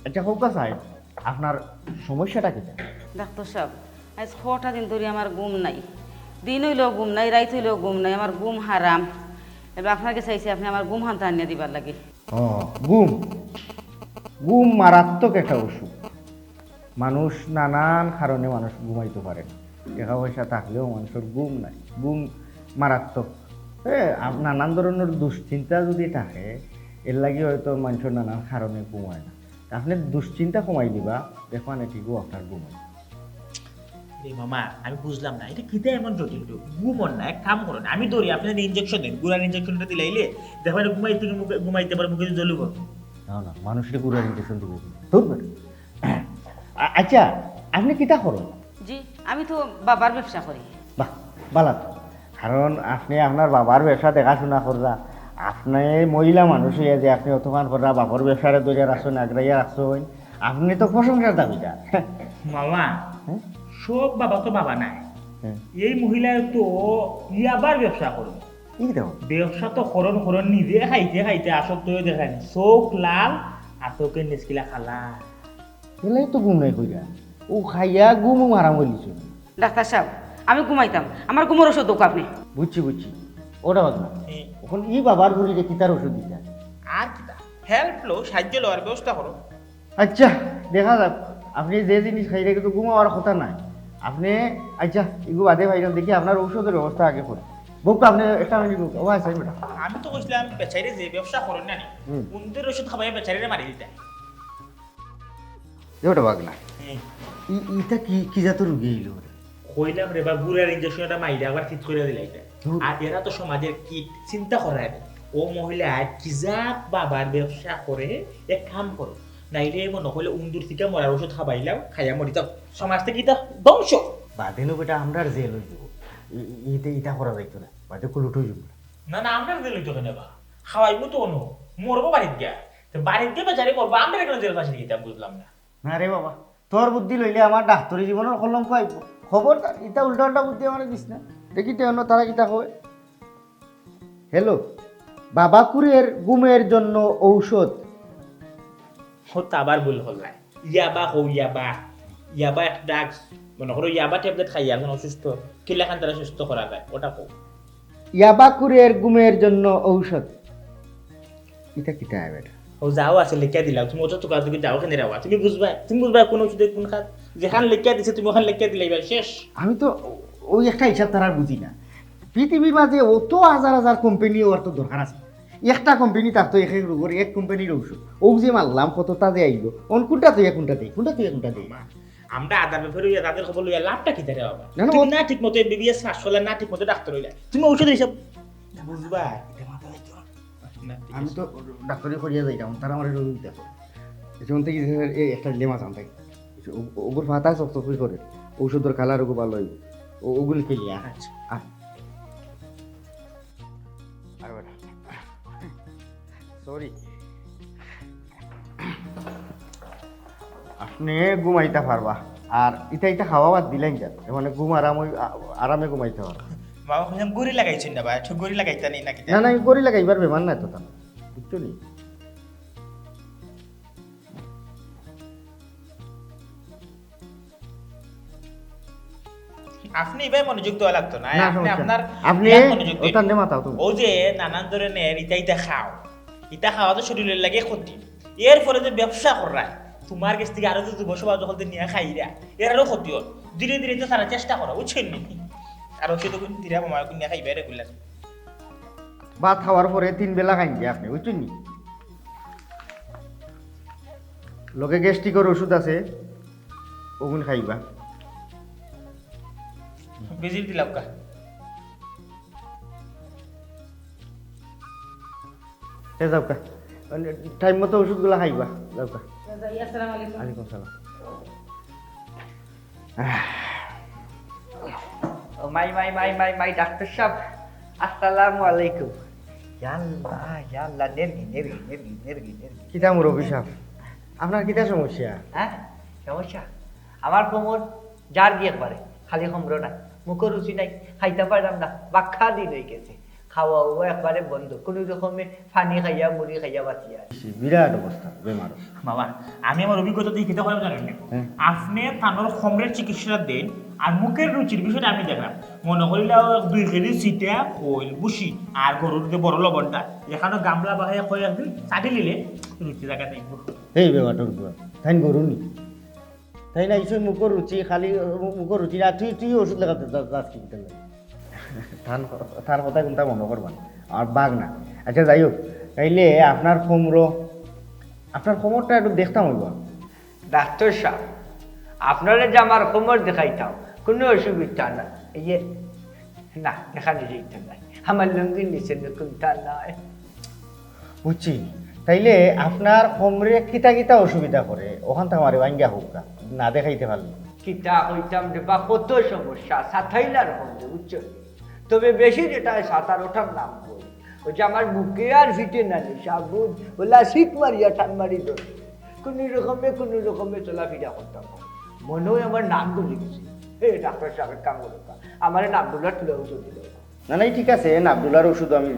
আচ্ছা, কউক্কা সাব, আপনার সমস্যাটা কিতা? ডাক্তার সাব, আইজ কটা দিন ধরি আমার ঘুম নাই। দিন অইলেও ঘুম নাই, রাইত অইলেও ঘুম নাই, আমার ঘুম হারাম। এবার আপনার গেছে আইছি, আপনে আমার ঘুম হানতা আনিয়া দিবার লাগি। ও, ঘুম। ঘুম মারাত্মক একটা অসুখ। মানুষ নানান কারণে মানুষ ঘুমাইতো পারে না। টেকা পয়সা থাকলেও মানুষর ঘুম নাই। ঘুম মারাত্মক। এ, আপ-, নানান ধরনর দুশ্চিন্তা যুদি থাকে, এর লাগি হয়তো মানুষর নানান কারণে ঘুমায় না। আপনে দুশ্চিন্তা কমাই দিবা, দেখবা নে ঠিকউ আপনার ঘুম অইবো। রে মামা, আমি বুঝলাম না, ইটা কিতা এমন জটিল রোগ? ঘুম অর না, এক কাম করইন, আমি ধরি, আপনে ইঞ্জেকশন দেইন, গুড়ার ইঞ্জেকশনটা দিলাইলে, দেখবা নে ঘুমাইতে, ঘুমাইতে পারে, মুখে জল উঠবো। না, না, মানুষরে গুড়ার ইঞ্জেকশন দিবো। ধুর বেটা। আ-, আচ্ছা, আপনে কিতা করইন? জি, আমি তো বাবার ব্যবসা করি। বাহ, ভালা তো। কারণ আপনে আপনার বাবার ব্যবসা দেখাশুনা কররা, আপনে মহিলা মানুষ অইয়া যে আপনে অতখান কররা, বাবার ব্যবসারে ধরিয়া রাখছইন, আগড়াইয়া রাখছইন, আপনে তো প্রশংসার দাবিদার। মামা, হ্যাঁ? সব বাবা তো বাবা নায়। হ্যাঁ। এই মহিলায় তো ইয়াবার ব্যবসা করইন। ই দেখো। ব্যবসা তো করইন, করইন, নিজে খাইতে খাইতে আসক্ত অইয়া দেখইন, চউখ লাল, আর চউখর নিচকিলা কালা। এলাই তো ঘুম নাই কইরা। অউ খাইয়া ঘুম হারাম করিলিছে। ডাক্তার সাব, আমি ঘুমাইতাম, আমার ঘুমর ওষুধ দেউক্কা আপনে। বুঝছি, বুঝছি। ওটা বাদ না। হুম। অখন ই বাবার বুড়িরে কিতার ওষুধ দিতা? আর কিতা? হেল্প লও, সাহায্য লওয়ার ব্যবস্থা করো। আচ্ছা, দেখা যাক। আপনে যে জিনিস খাইরা কিন্তু ঘুমাওয়ার কথা নায়। আপনে, আচ্ছা, ইগু বাদে ভাইজান দেখি আপনার ঔষধর ব্যবস্থা আগে করি। বউক্কা, আপনে একটা মিনিট বউক্কা। ও আচ্ছা, বেটা। আমি তো কইছিলাম বেচারিরে যে ব্যবসা করইন না নি, হুম। উন্দুরর ওষুধ খাবাইয়া বেচারিরে মারি দিতা। এ ওটা বাগনা। হুম। ই-, ইটা কি, কি জাতর রুগী অইলো ওটা? কইলাম রে বা, গুড়ার ইঞ্জেকশন এটা মাইরা আবার ঠিক করিয়া দিলা ইটা। ধুর। আর এরা তো সমাজর কীট, চিন্তা করা আগে। ও মহিলা কিজাত বাবার ব্যবসা করে, এক কাম করো, নাইলে মনো কইলে উন্দুর থিকা মরার ওষুধ খাবাইলাও, খাইয়া মরি যাও। সমাজ থাকি ইটা ধ্বংস। বাদে নু বেটা আমরার জেল অই যাইবো। ই-, ই-, ইটা, ইটা করা যাইতো না। বাদে কুলুট অই যাইবো। না, না, আমরার জেল অইতো কেনে বা? খাওয়াইমু তো অনু, মরবো বাড়িত গিয়া। তো বাড়িত গিয়া বেচারি মরবো, আমরারে কেনে জেল ফাঁসি দিতাম, বুঝলাম না। না রে বাবা, তোর বুদ্ধি লইলে আমার ডাক্তারি জীবনর কলঙ্ক আইবো। খবরদার, ইতা উল্টা উল্টা বুদ্ধি আমারে দিস না। দেখি তে অন্য তারা কিতা কয়। হ্যালো, বাবাকুরের ঘুমের জন্য ঔষধ। হো, তা আবার ভুল করলায়। ইয়াবা কও, ইয়াবা। ইয়াবা এক ড্রাগস। মনো করো ইয়াবা ট্যাবলেট খাইয়া একজন অসুস্থ, কিলাখান তারে সুস্থ করা যায়, ওটা কও। ইয়াবাকুরের ঘুমের জন্য ঔষধ। ইটা কিতা বেটা? ও যাও আছে লেখিয়া দিলাও, তুমি অত তুকাতুকি যাও কেনে রে বা? তুমি বুঝবায়, তুমি বুঝবায় কোন ঔষধে কোন কাজ। যেখান লেখিয়া দিছে তুমি ওখান লেখিয়া দিলাইবায়, শেষ। আমি তো ওই একটা হিসাব তারার বুঝি না। পৃথিবীর মাঝে অত হাজার হাজার কোম্পানি, ওর তো দরকার আছে। একটা কোম্পানি থাকতো এক এক রোগর এক কোম্পানির ঔষধ। ও যে মারলাম, কতটা যে আইলো, অন কোনটা তুই কোনটা দেই, কোনটা তুই কোনটা দেই। আমরা আদার ব্যাপারে অইয়া তাদের খবর লইয়া লাভটা কিতা রে বাবা? না, না, তুমি ও- না ঠিক মতো এমবিবিএস পাস করলা, না ঠিক মতো ডাক্তার অইলা, তুমি ঔষধের হিসাব বুঝবা? এটা মাথা রাখতে হবে। না, ঠিক আমি আছে। তো ডাক্তারি করিয়া যাইতাম, তারা আমার রোগ দেখো। যেমন থেকে এই একটা লেমা জানতে, ওগুর ফাতা চকচকি করে, ঔষধর কালার ওগু ভালো অইবো। ও-, ওগুন খেলিয়া। আচ্ছা। আয়। আর বেটা। সরি। আপনে ঘুমাইতা পারবা। আর ইটা ইটা খাওয়া বাদ দিলাইন যান। মানে ঘুম আরাম অই-, আ-, আরামে ঘুমাইতা পারবা। বাবা, কইলাম গড়ি লাগাইছইন না বা? একটু গড়ি লাগাইতা নি নাকি? না, না, গড়ি লাগাইবার বেমার নায় তো তার। বুঝছো নি? আপনে ইবায় মনোযোগ দেওয়া লাগতো না, না, আপনে সমস্যা আপনার নাই। আপনে ইয়াত মনোযোগ দিন। ওটার নে মাথাও তুমি। ও যে নানান ধরনের ইতা ইতা খাও, ইতা খাওয়া তো শরীরের লাগি ক্ষতি। এর ফলে যে ব্যবসা কররা, তোমার গেছ থাকি আরো যে যুব সমাজ হকলতে নিয়া খাইরা, এরারও ক্ষতি অর। ধীরে ধীরে তো তারা চেষ্টা করো, বুঝছইন নি? আর ওষুধ ওগুন ধীরে মামা ওগুন নিয়া খাইবা রেগুলার। ভাত খাওয়ার পরে তিন বেলা খাইন যে আপনে, বুঝছইন নি? লগে গ্যাস্ট্রিকর ওষুধ আছে, ওগুন খাইবা। ভিজিট দিলাম কা। এ যাও কা। টাইম মতো ওষুধগুলা খাইবা। যাও কা। যাই, আসসালামু আলাইকুম। ওয়ালাইকুম সালাম। ও মাই, মাই, মাই, মাই, মাই, ডাক্তার সাব, আসসালামু আলাইকুম। ইয়াল্লা, ইয়াল্লা, নেরগি, নেরগি, নেরগি, নেরগি, নেরগি। কিতা মুরব্বি সাব? আপনার কিতা সমস্যা? হ্যাঁ? সমস্যা? আমার কোমর জারগি একবারে, খালি কোমরও না। মুখর রুচি নাই, খাইতাম পারলাম না, বাক্কা দিন অই গেছে। খাওয়া ওয়া একবারে বন্ধ, কুনু রকমে পানি খাইয়া, মুড়ি খাইয়া বাঁচিয়া আছি। বিরাট অবস্থা বেমার। বাবা, আমি আমার অভিজ্ঞতা থাকি কিতা কইরাম জানইন নি? হ্যাঁ। আপনে তানর কোমরর চিকিৎসা দেইন, আর মুখর রুচির বিষয়টা আমি দেখরাম। মনো করিলাও দুই কেজি চিটা, খইল, ভুসি, আর গরুর যে বড় লবণটা, এখানো গামলা বাহাইয়া কয়েকদিন চাটি নিলে রুচি জাগা থাকবো। এই বেমারটার উপর, তাইন গরু নি? তাইন আইছইন মুখর রুচি, খালি মুখর রুচি, আর তুই, তুই ওষুধ লাগাতে যা-, যাস কি ভিতরে? তান, তার কথা কুনতা মনো করবা না। আর বাঘ না। আচ্ছা, যাই হোক, তাইলে আপনার কোমরো আপনার কোমরটা একটু দেখতাম অইবো। ডাক্তার সাব, আপনারে যে আমার কোমর দেখাইতাম, কুনু অসুবিধা না। এই যে, না, দেখানি যাইতো না। আমার লুঙ্গির নিচে নতুন তা নাই। বুঝছি। তাইলে আপনার কোমরে কিতা কিতা অসুবিধা করে, অখানতা আমারে ভাঙ্গিয়া কউক্কা, না দেখাইতে পারলে। কিতা কইতাম রে বা, কত সমস্যা, সাতাইলার কোমরে, বুঝছো? তবে বেশি যেটা অয় সাতার, ওটার নাম কই। ওই যে আমার বুকে আর ফিটে না নি, সাবুদ, ওলা সিট মারিয়া টান মারি ধরে। কুনু রকমে, কুনু রকমে চলাফিরা করতাম। মনে অয় আমার নাক গলি গেছে। হে, ডাক্তার সাব, এক কাম করো, আমারে নাক গলার তুলে ওষুধ দিলে। না, না, ঠিক আছে, নাক ডুলার ওষুধ আমি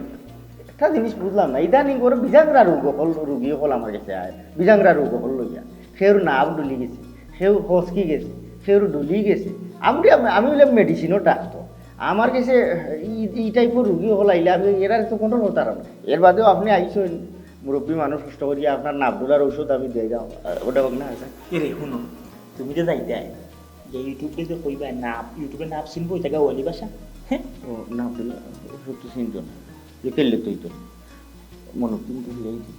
একটা জিনিস বুঝলাম না, ইদানিং বড় বিজাংরা রোগ অকল, রুগী অকল আমার গেছে আয়, বিজাংরা রোগ অকল লইয়া। কেউর নাক ডুলি গেছে, কেউ হসকি গেছে, কেউর ডুলি গেছে। আমি, আমি, আমি অইলাম মেডিসিনর ডাক্তার, আমার গেছে ই, ই টাইপর রুগী অকল আইলে আমি এরারে তো কন্ট্রোল করতাম পারতাম না। এর বাদেও আপনে আইছইন, মুরব্বী মানুষ কষ্ট করিয়া আপনার নাক ডুলার ওষুধ আমি দিয়া যাই, ওটা হোক না, আচ্ছা। এরে, হুনো, তুমি যে যাইতায়, যে YouTube-এ যে কইবা নাপ, YouTube-এ নাপ চিনবো, ইটা গাওয়ালি ভাষা। হ্যাঁ? ও, নাপ দিলে সত্য চিনতো না। যে ফেললে তুই তো। মনে কিন্তু ফেলেই দিই।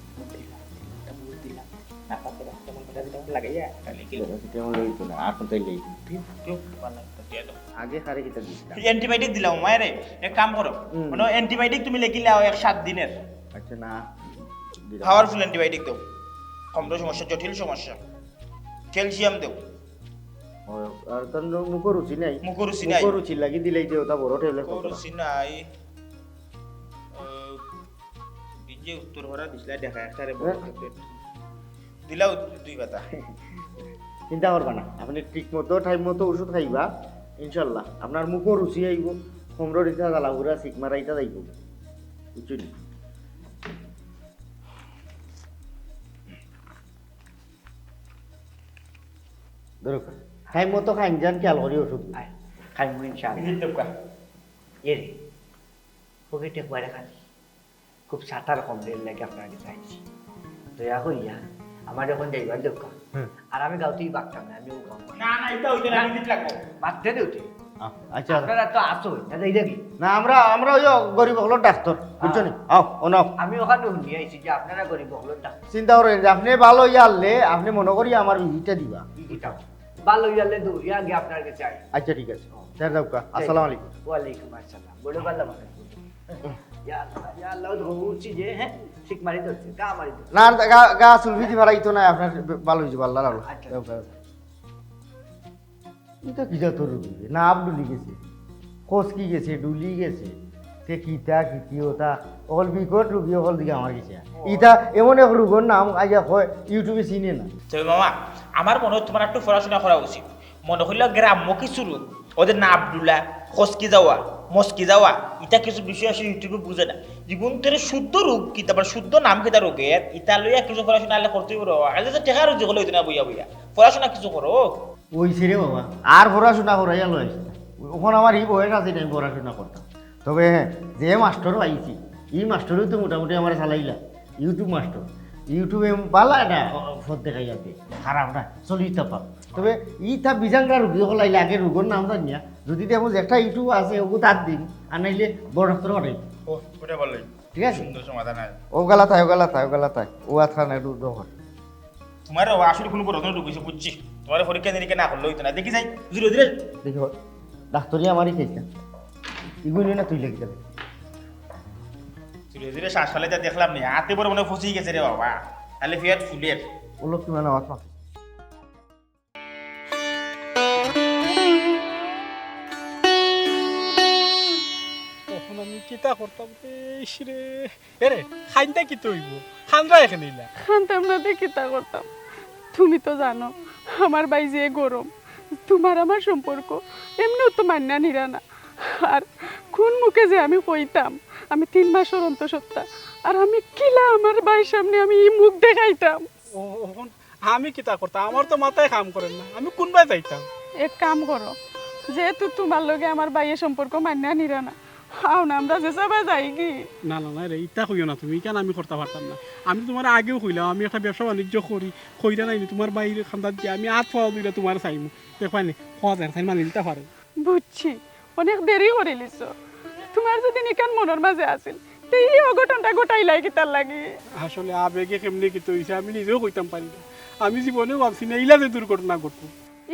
একটা মুখ দিলাম। না পাতে রাখতে মন মেজাজ কেমন লাগাইয়া, তাহলে কি? সেটা আমার হইতো না, আর কোনটাই নেই। দিও, দিও, তোমার লাগবে, দিয়ে দাও। আগে হারে কিতা দিছিলাম? Antibiotic দিলাম, মায়েরে। এক কাম করো। হুম। মানে, antibiotic তুমি লেখিলাও এক সাত দিনের। আচ্ছা, না, দিলাম। Powerful antibiotic দাও। কমরো সমস্যা, জটিল সমস্যা। Calcium দাও। ও, আর তার ন-, মুখো রুচি নাই। মুখো রুচি নাই। মুখো রুচি লাগি দিলেই যে ওটা বড় tablet মুখো খাইতো না। রুচি নাই। ও, এই যে উত্তর ভরা দিছলা দেখা একটারে বড় হ্যাঁ। Tablet। দিলাও দুই পাতা। চিন্তা করবা না, আপনে ঠিক মতো, time মতো ওষুধ খাইবা, ইনশাল্লাহ আপনার মুখো রুচি আইবো, কমরর ইটা জ্বালা পুরা, সিক মারা ইটা যাইবো, বুঝছইন? ধরো, time মতো খাইন যান, খেয়াল করি ওষুধ। আয়, খাইমু ইনশাআল্লাহ। বিজিত দোকা। এ রে, পকেটে কয়টা খালি। খুব সাতার কম দের লাগে আপনার কাছে আইছি। দয়া করিয়া আমার এখন যাইবার দরকার। হুম। আর আমি গাঁওতেই বাগতাম না, আমিও গাঁও। না, না, এটা হইতো না, না, বিজিত লাগবো। বাদ দে দে ওটা। আ-, আচ্ছা। আপনারা তো আসো, না যাই দেখি। না, আমরা, আমরা ওই গরিব হকলর ডাক্তার, বুঝছো নি? হ্যাঁ। আও, ও নাও। আমি ওখানে শুনি আইছি যে আপনারা গরিব হকলর ডাক্তার। চিন্তা করেন যে আপনি ভালো হইয়া আনলে, আপনি মনে করি আমার ভিজিটটা দিবা। কি কিতাব? ভালো হইয়া আনলে দৌড়িয়া আগে আপনার কাছে আই। আচ্ছা, ঠিক আছে। ও। স্যার, যাও কা। যাই। আসসালামু আলাইকুম। ওয়ালাইকুম আসসালাম। বড় ভালো মানুষ। ইয়া আল্লাহ, ইয়া আল্লাহ, ওই ধরছি যে, হ্যাঁ, ঠিক মারি ধরছে, গা মারি ধরছে। না, না, গা, গা চুল ফিটি ফালাইতো না, আপনার ভালো হইছে, আল্লাহ ভালো। আচ্ছা। যাও কা। ইটা কি জাতর রুগী? নাপ ডুলি গেছে, খসকি গেছে, ডুলি গেছে, তে কিতা কিতি ওটা, অকল বিকট রুগী, অকল দিকে আমার গেছে। ও। ইটা এমন এক রোগর নাম আইয়া কয়, YouTube-এ চিনে না। তবে মামা, আমার মনে হয় তোমার একটু পড়াশোনা করা উচিত। মনে হইল গ্রাম্য কিছু রোগ, ওদের নাপ ডুলা, খসকি যাওয়া, মসকি যাওয়া, ইটা কিছু বিষয় আছে YouTube-এ বুঝে না। জীবন তোর শুদ্ধ রোগ কিতা, আবার শুদ্ধ নাম কিতা রোগের, ইটা লইয়া কিছু পড়াশোনা আলে করতেই পারো। আলে তো টেকা রুজি হলে হইতো না বইয়া বইয়া। পড়াশোনা কিছু করো। ওই রে বাবা, আর পড়াশোনা করাইয়া লইস না। এখন আমার এই বয়স আছে, আমি পড়াশোনা করতাম। তবে হ্যাঁ, যে মাস্টর পাইছি, এই মাস্টরেও তো মোটামুটি আমার চালাইলা। YouTube master. YouTube-এ বালা এটা পথ দেখাই যাবে। খারাপ না, চলি তো পাপ। তবে ইটা বিজাংরা রুগী হকল আইলে আগে রোগর নাম জানিয়া, যদি দেখো যে একটা YouTube আছে, ওগু তার দিন, আর নাইলে বড় ডাক্তার পাঠাই। ও, ওটা বললেই। ঠিক আছে? সুন্দর সমাধান হয়। ও গালা থায়, ও গালা থায়, ও গালা থায়। ও আতখান একটু দখল। তোমার ও আসলে কোনো বড় ধরনের রোগ হয়েছে, বুঝছি। তোমার পরীক্ষা নিরীক্ষা না করলে হইতো না। দেখি যাই, ধীরে ধীরে। দেখি, ডাক্তারি আমারই খেয়েছে। এগুলো না তুই লেগে যাবে। ধীরে ধীরে শ্বাস ফালাইতে দেখলাম নি, হাতে বড় মনে হয় ফসি গেছে রে বাবা। তাহলে পেট ফুলের। ও লোক কি মানে আমার পাশে? তখন আমি কিতা করতাম রে, ইস রে। এরে, খাইনটা কিতা হইব? খানরা এখানে ইলা। খানতাম না তে কিতা করতাম? তুমি তো জানো, আমার ভাই যে গরম, তোমার আমার সম্পর্ক এমনিও তো মান্না নিরা না। আর কোন মুখে যে আমি কইতাম, আমি তিন মাসর অন্তঃসত্ত্বা, আর আমি কিলা আমার ভাইর সামনে আমি এই মুখ দেখাইতাম? ও, অখন আমি কিতা করতাম? আমার তো মাথায় কাম করের না, আমি কোনবায় যাইতাম? এক কাম করো, যেহেতু তোমার লগে আমার ভাইয়ে সম্পর্ক মান্না নিরা না, আও না, আমরা যে সবাই যাই কি? না, না, না রে, ইতা কইও না তুমি, ইখান আমি করতাম পারতাম না। আমি তোমার আগেও কইলাম, আমি একটা ব্যবসা বাণিজ্য করি, কইরা নাইনি তোমার ভাইর খান্দাত গিয়া আমি আত পাও ধইরা তোমার চাইমু। দেখবায় নি, কওয়া যায়, তাই মানি নিতা পারে। বুঝছি, অনেক দেরি করিলিছো। তোমার যদি নিকান মনর মাঝে আছিল, তে ই অঘটনটা ঘটাইলাই কিতার লাগি? আসলে আবেগে কেমনে কিতা অইছে আমি নিজেও কইতাম পারি না। আমি জীবনেও ভাবছি না ইলা যে দুর্ঘটনা ঘটবো।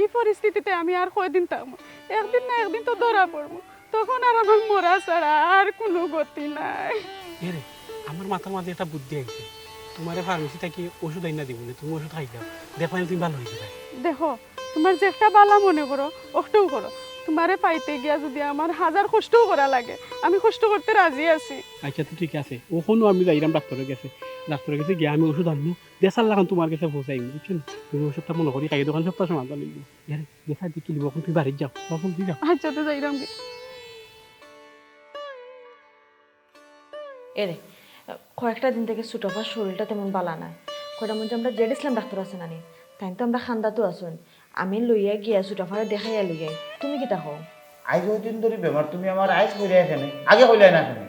ই পরিস্থিতিতে আমি আর কয়দিন থাকমু? একদিন না একদিন তো ধরা পড়মু, তখন আর আমার মরা ছাড়া আর কুনু গতি নাই। এরে, আমার মাথার মাঝে একটা বুদ্ধি আইছে। তুমারে ফার্মেসি থাকি ওষুধ আইনা দিমুনে, তুমি ওষুধ খাইলাও, দেখবায়নে তুমি ভালা অইযিবায়। দেখো, তুমার যেটা ভালা মনে করো, অটাউ করো। তুমারে পাইতে গিয়া যুদি আমার হাজার কষ্টও করা লাগে, আমি কষ্ট করতে রাজি আছি। আচ্ছা, তো ঠিক আছে, অখনউ আমি যাইরাম ডাক্তরর গেছে। ডাক্তরর গেছে গিয়া আমি ওষুধ আনমু, দেশার লাখান তুমার গেছে পৌঁছাইমু, বুঝছো নি? তুমি ওষুধটা মনো করি খাইও, দোকান সপ্তাহ সমাধান অইবো। এরে, বেটা, দেখি লিব, অখন তুই বাড়িত যাও, যাও, জলদি যাও। আচ্ছা, তো যাইরাম গি। এরে, কয়েকটা দিন থাকি ছোট আফার শরীরটা তেমন ভালা নায়। কয়টা মনে অয় আমরা জেড ইসলাম ডাক্তর আছে না নি? তাইন তো আমরার খান্দাতো আছইন। আমি লইয়া গিয়া ছোট আফারে দেখাইয়া লইয়াই। তুমি কিতা কও? আইজ অউ দিন ধরি বেমার, তুমি আমারে আইজ কইলায় কেনে, আগে কইলায় না কেনে?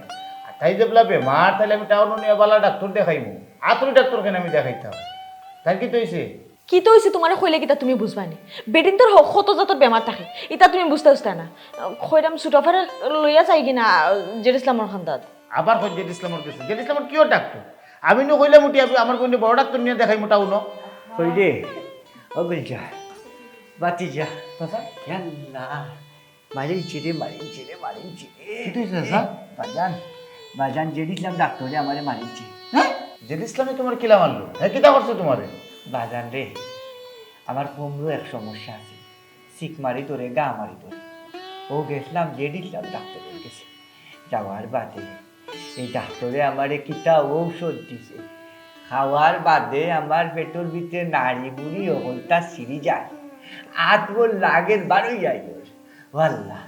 আর তাই যেবলা বেমার, তাইলে আমি টাউনো নিয়া ভালা ডাক্তর দেখাইমু। আতুরি ডাক্তর কেনে আমি দেখাইতাম? তার কিতা অইছে? কিতা অইছে তুমারে কইলে কিতা তুমি বুঝবায়নি? বেটিন্তর হ-, কত জাতর বেমার থাকে, ইতা তুমি বুঝতায় উঠতায় না। কইরাম ছোট আফারে লইয়া যাইগি না, জেড ইসলামর খান্দাত। আবার কই জেড ইসলামর গেছে? জেড ইসলামর কিওর ডাক্তর? আমি নু কইলাম উঠি, আমি আমার বইনরে বড় ডাক্তর নিয়া দেখাইমু টাউনো। কই রে? ও গুলজা, বাতি যা। চাচা? ইয়াল্লা, মারিলছে রে, মারিলছে রে, মারিলছে রে। কিতা অইছে, চাচা? বাজান, বাজান, জেড ইসলাম ডাক্তরে আমারে মারিলছে। হ্যাঁ? জেড ইসলামে তুমারে কিলা মারলো? হ্যাঁ, কিতা করছে তুমারে? বাজান রে, আমার কোমরো এক সমস্যা আছে। ছিক মারি ধরে, গা মারি ধরে। অউ গেছলাম জেড ইসলাম ডাক্তরর গেছে। যাওয়ার বাদে এই ডাক্তরে আমারে কিতা ঔষধ দিছে। খাওয়ার বাদে আমার পেটর ভিতরে নাড়ি বুড়ি অকলতা ছিড়ি যায়। আত গোল লাগের বারইয়া আইলোর। ও আল্লা,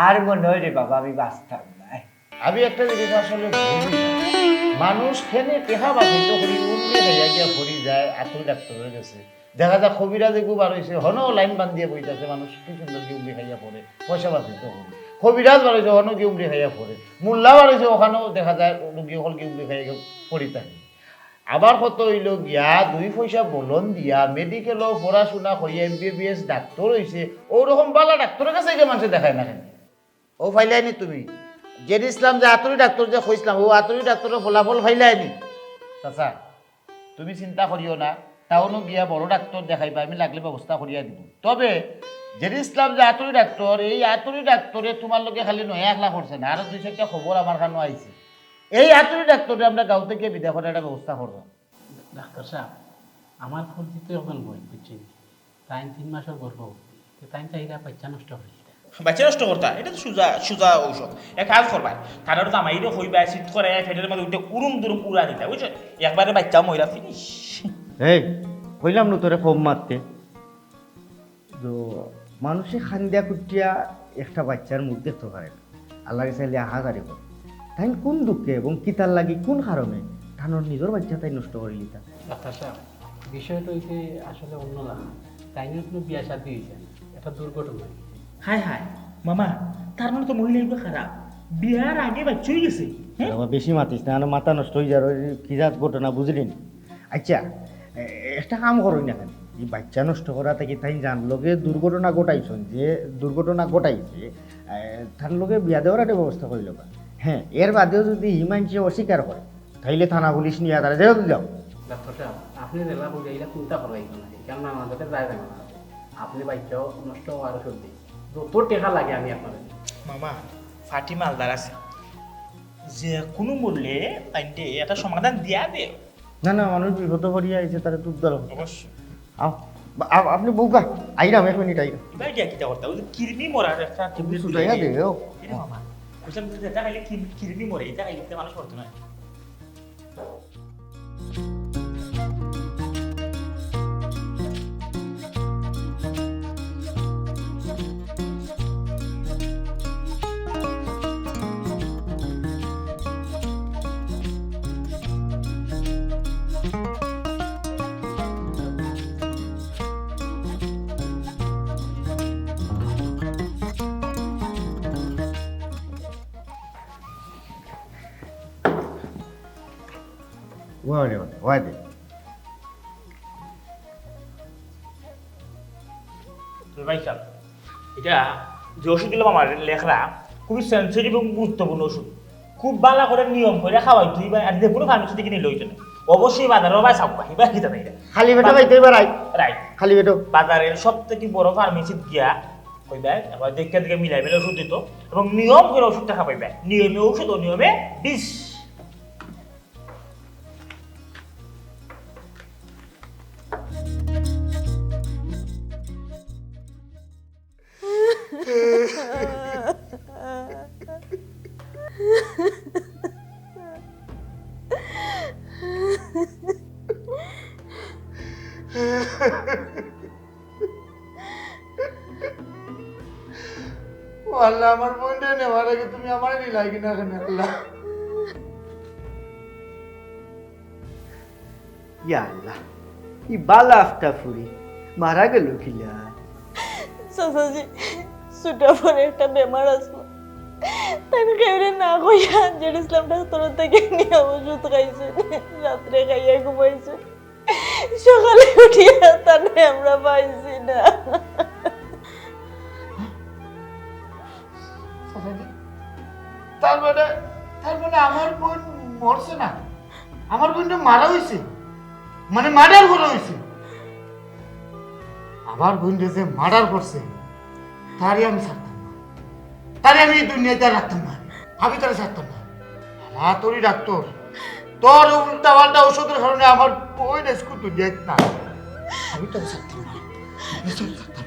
আর মনে অয় রে বাবা আমি বাঁচতাম নায়। আমি একটা জিনিস আসলে বুঝি না। মানুষ কেনে টেকা বাঁচাইতো করি উমরি খাইয়া গিয়া পড়ি যায় আতুরি ডাক্তরর গেছে। দেখা যায় কবিরাজ এগু বার অইছে, হনো লাইন বান্ধিয়া বইতাছে, মানুষ কি সুন্দর গিয়া উমরি খাইয়া পড়ে, পয়সা বাঁচাইতো করি। কবিরাজ বার অইছে, হনো গিয়া উমরি খাইয়া পড়ে। মোল্লা বার অইছে, অখানও দেখা যায় রুগী অকল গিয়া উমরি খাইয়া গিয়া পড়ি থাকে। আবার কত অইলো গিয়া দুই পয়সা বলন দিয়া মেডিকেলও পড়াশুনা করিয়া এমবিবিএস ডাক্তর অইছে, অউ রকম ভালা ডাক্তরর গেছে গিয়া মানষে দেখায় না কেনে? অউ পাইলায়নি তুমি? জেড ইসলাম যে আতুরি ডাক্তর যে কইছলাম, অউ আতুরি ডাক্তরর ফলাফল পাইলায়নি? চাচা, তুমি চিন্তা করিও না, টাউনো গিয়া বড় ডাক্তর দেখাইবা, আমি লাগলে ব্যবস্থা করিয়া দিমু। তবে জেড ইসলাম যে আতুরি ডাক্তর, এই আতুরি ডাক্তরে তুমার লগে খালি নয়া একলা করছে না, আরো দুই চাইরটা খবর আমার কানো আইছে। এই আতুরি ডাক্তররে আমরা গাঁও থাকি বিদায় করার একটা ব্যবস্থা করমু। ডাক্তার সাব, আমার পরিচিত একজন বইন, বুঝছইন নি? তাইন তিন মাসর গর্ভবতী। তে তাইন চাইরা বাইচ্চা নষ্ট করিলিতা। বাইচ্চা নষ্ট করতা? ইটা তো সুজা, সুজা ঔষধ। এক কাজ করবায়, তারার জামাইরে কইবায়, চিৎ করাইয়া পেটর মাঝে উঠে উরুম দুরুম উড়া দিতা, বুঝছো? একবারে বাইচ্চা মইরা finish। এই, কইলাম নু তোরে কম মাততে। তো মানষে কান্দিয়া কুটিয়া একটা বাইচ্চার মুখ দেখতো পারে না। আল্লার গেছে খালি আহাজারি করে। তাইন কুন দুঃখে এবং কিতার লাগি, কুন কারণে তানর নিজর বাইচ্চা তাইন নষ্ট করিলিতা? ডাক্তার সাব, বিষয়টা অইছে আসলে অন্য না। তাইনর কুনু বিয়া শাদী অইছে না, একটা দুর্ঘটনা অইছে। হায় হায়, মামা, তার মানে তো মহিলা ইগু খারাপ। বিয়ার আগে বাইচ্চা অইগেছে, হ্যাঁ? বাবা, বেশি মাতিস না, আমার মাথা নষ্ট অইযার, ওই কি জাত ঘটনা বুঝলি নি? আইচ্ছা, এ-, একটা কাম করইন না কেনে? ই বাইচ্চা নষ্ট করা থাকি তাইন যান লগে দুর্ঘটনা ঘটাইছইন, যে দুর্ঘটনা ঘটাইছে, এ, তার লগে বিয়া দেওয়ার একটা ব্যবস্থা করিলাউক্কা। হ্যাঁ, এর বাদেও যুদি ই মানষে অস্বীকার করে, তাইলে থানা পুলিশ নিয়া তারে জেলো দিলাও। ডাক্তার সাব, আপনে যেলা বুঝাইলা চিন্তা করবা ইখান না, ইখান আমার লগে যায় না। আপনে বাইচ্চা নষ্ট অওয়ার অষুধ দেইন, যত টেকা লাগে আমি আপনারে দিমু। মামা, ফাটি মালদার আছে, যে কুনু মূল্যে তাইনরে একটা সমাধান দিয়া দে। না, না, মানুষ বিপদো পড়িয়া আইছে, তারে তো উদ্ধার করো। অবশ্যই। আও, বা-, আ-, আপনে বউক্কা, আইরাম, এক মিনিট আইরাম। ইবা ইটা কিতা করতা? ওই যে কিরমি মরার একটা ট্যাবলেট ছুটাইয়া দিলে। দে, ও। এরে মামা, কইছিলাম যে ইটা খাইলে কির-, কিরমি মরে, ইটা খাইলে মানুষ মরতো নায়। ওয়া রে ওয়া, ওয়া দে। তো ভাই সাহেব, ইটা যে ওষুধ দিলাম আমার লেখরা, খুবই sensitive এবং গুরুত্বপূর্ণ ওষুধ। খুব ভালা করি নিয়ম করি খাওয়াইতো ইবায়, আর যে কুনু ফার্মেসি থাকি নিলে অইতো না। অবশ্যই বাজারো ভাই চাউক্কা, ইবায় কিতা নাই রে। খালি পেটো খাইতো ইবায় রাইত। রাইট। খালি পেটো। বাজারর সব থাকি বড় ফার্মেসিত গিয়া কইবায়, এবার দেখিয়া দেখিয়া মিলাই মিলাই ওষুধ দিতো এবং নিয়ম করি ওষুধটা খাওয়াইবায়। নিয়মে ওষুধ, অনিয়মে বিষ। ও আল্লাহ, আমার বইনরে নেওয়ার আগে তুমি আমারে নিলায় কিনা কেনে আল্লাহ? ইয়া আল্লাহ, ই ভালা একটা ফুরি মারা গেল কিলা? চাচাজি, ছোট ফুরির একটা বেমার আছিল। তাইন কেউরে না কইয়া আঞ্জুর ইসলাম ডাক্তার থাকি নিয়া ওষুধ খাইছে, রাত্রে খাইয়া ঘুমাইছে। সকালে উঠিয়া তারে আমরা পাইছি না। চাচাজি, তার মানে, তার মানে আমার বইন মরছে না, আমার বইনটা মারা অইছে, মানে মার্ডার করা অইছে। আমার বইনটা যে মার্ডার করছে, তারে আমি ছাড়তাম না, তারে আমি এই দুনিয়াত আর রাখতাম না, আমি তারে ছাড়তাম না। আল্লাহ, তোরই ডাক্তার, তোর উল্টা পাল্টা ঔষধর কারণে আমার বইন আইজকু দুনিয়াত নাই। আমি তারে ছাড়তাম না, আমি তারে ছাড়তাম না।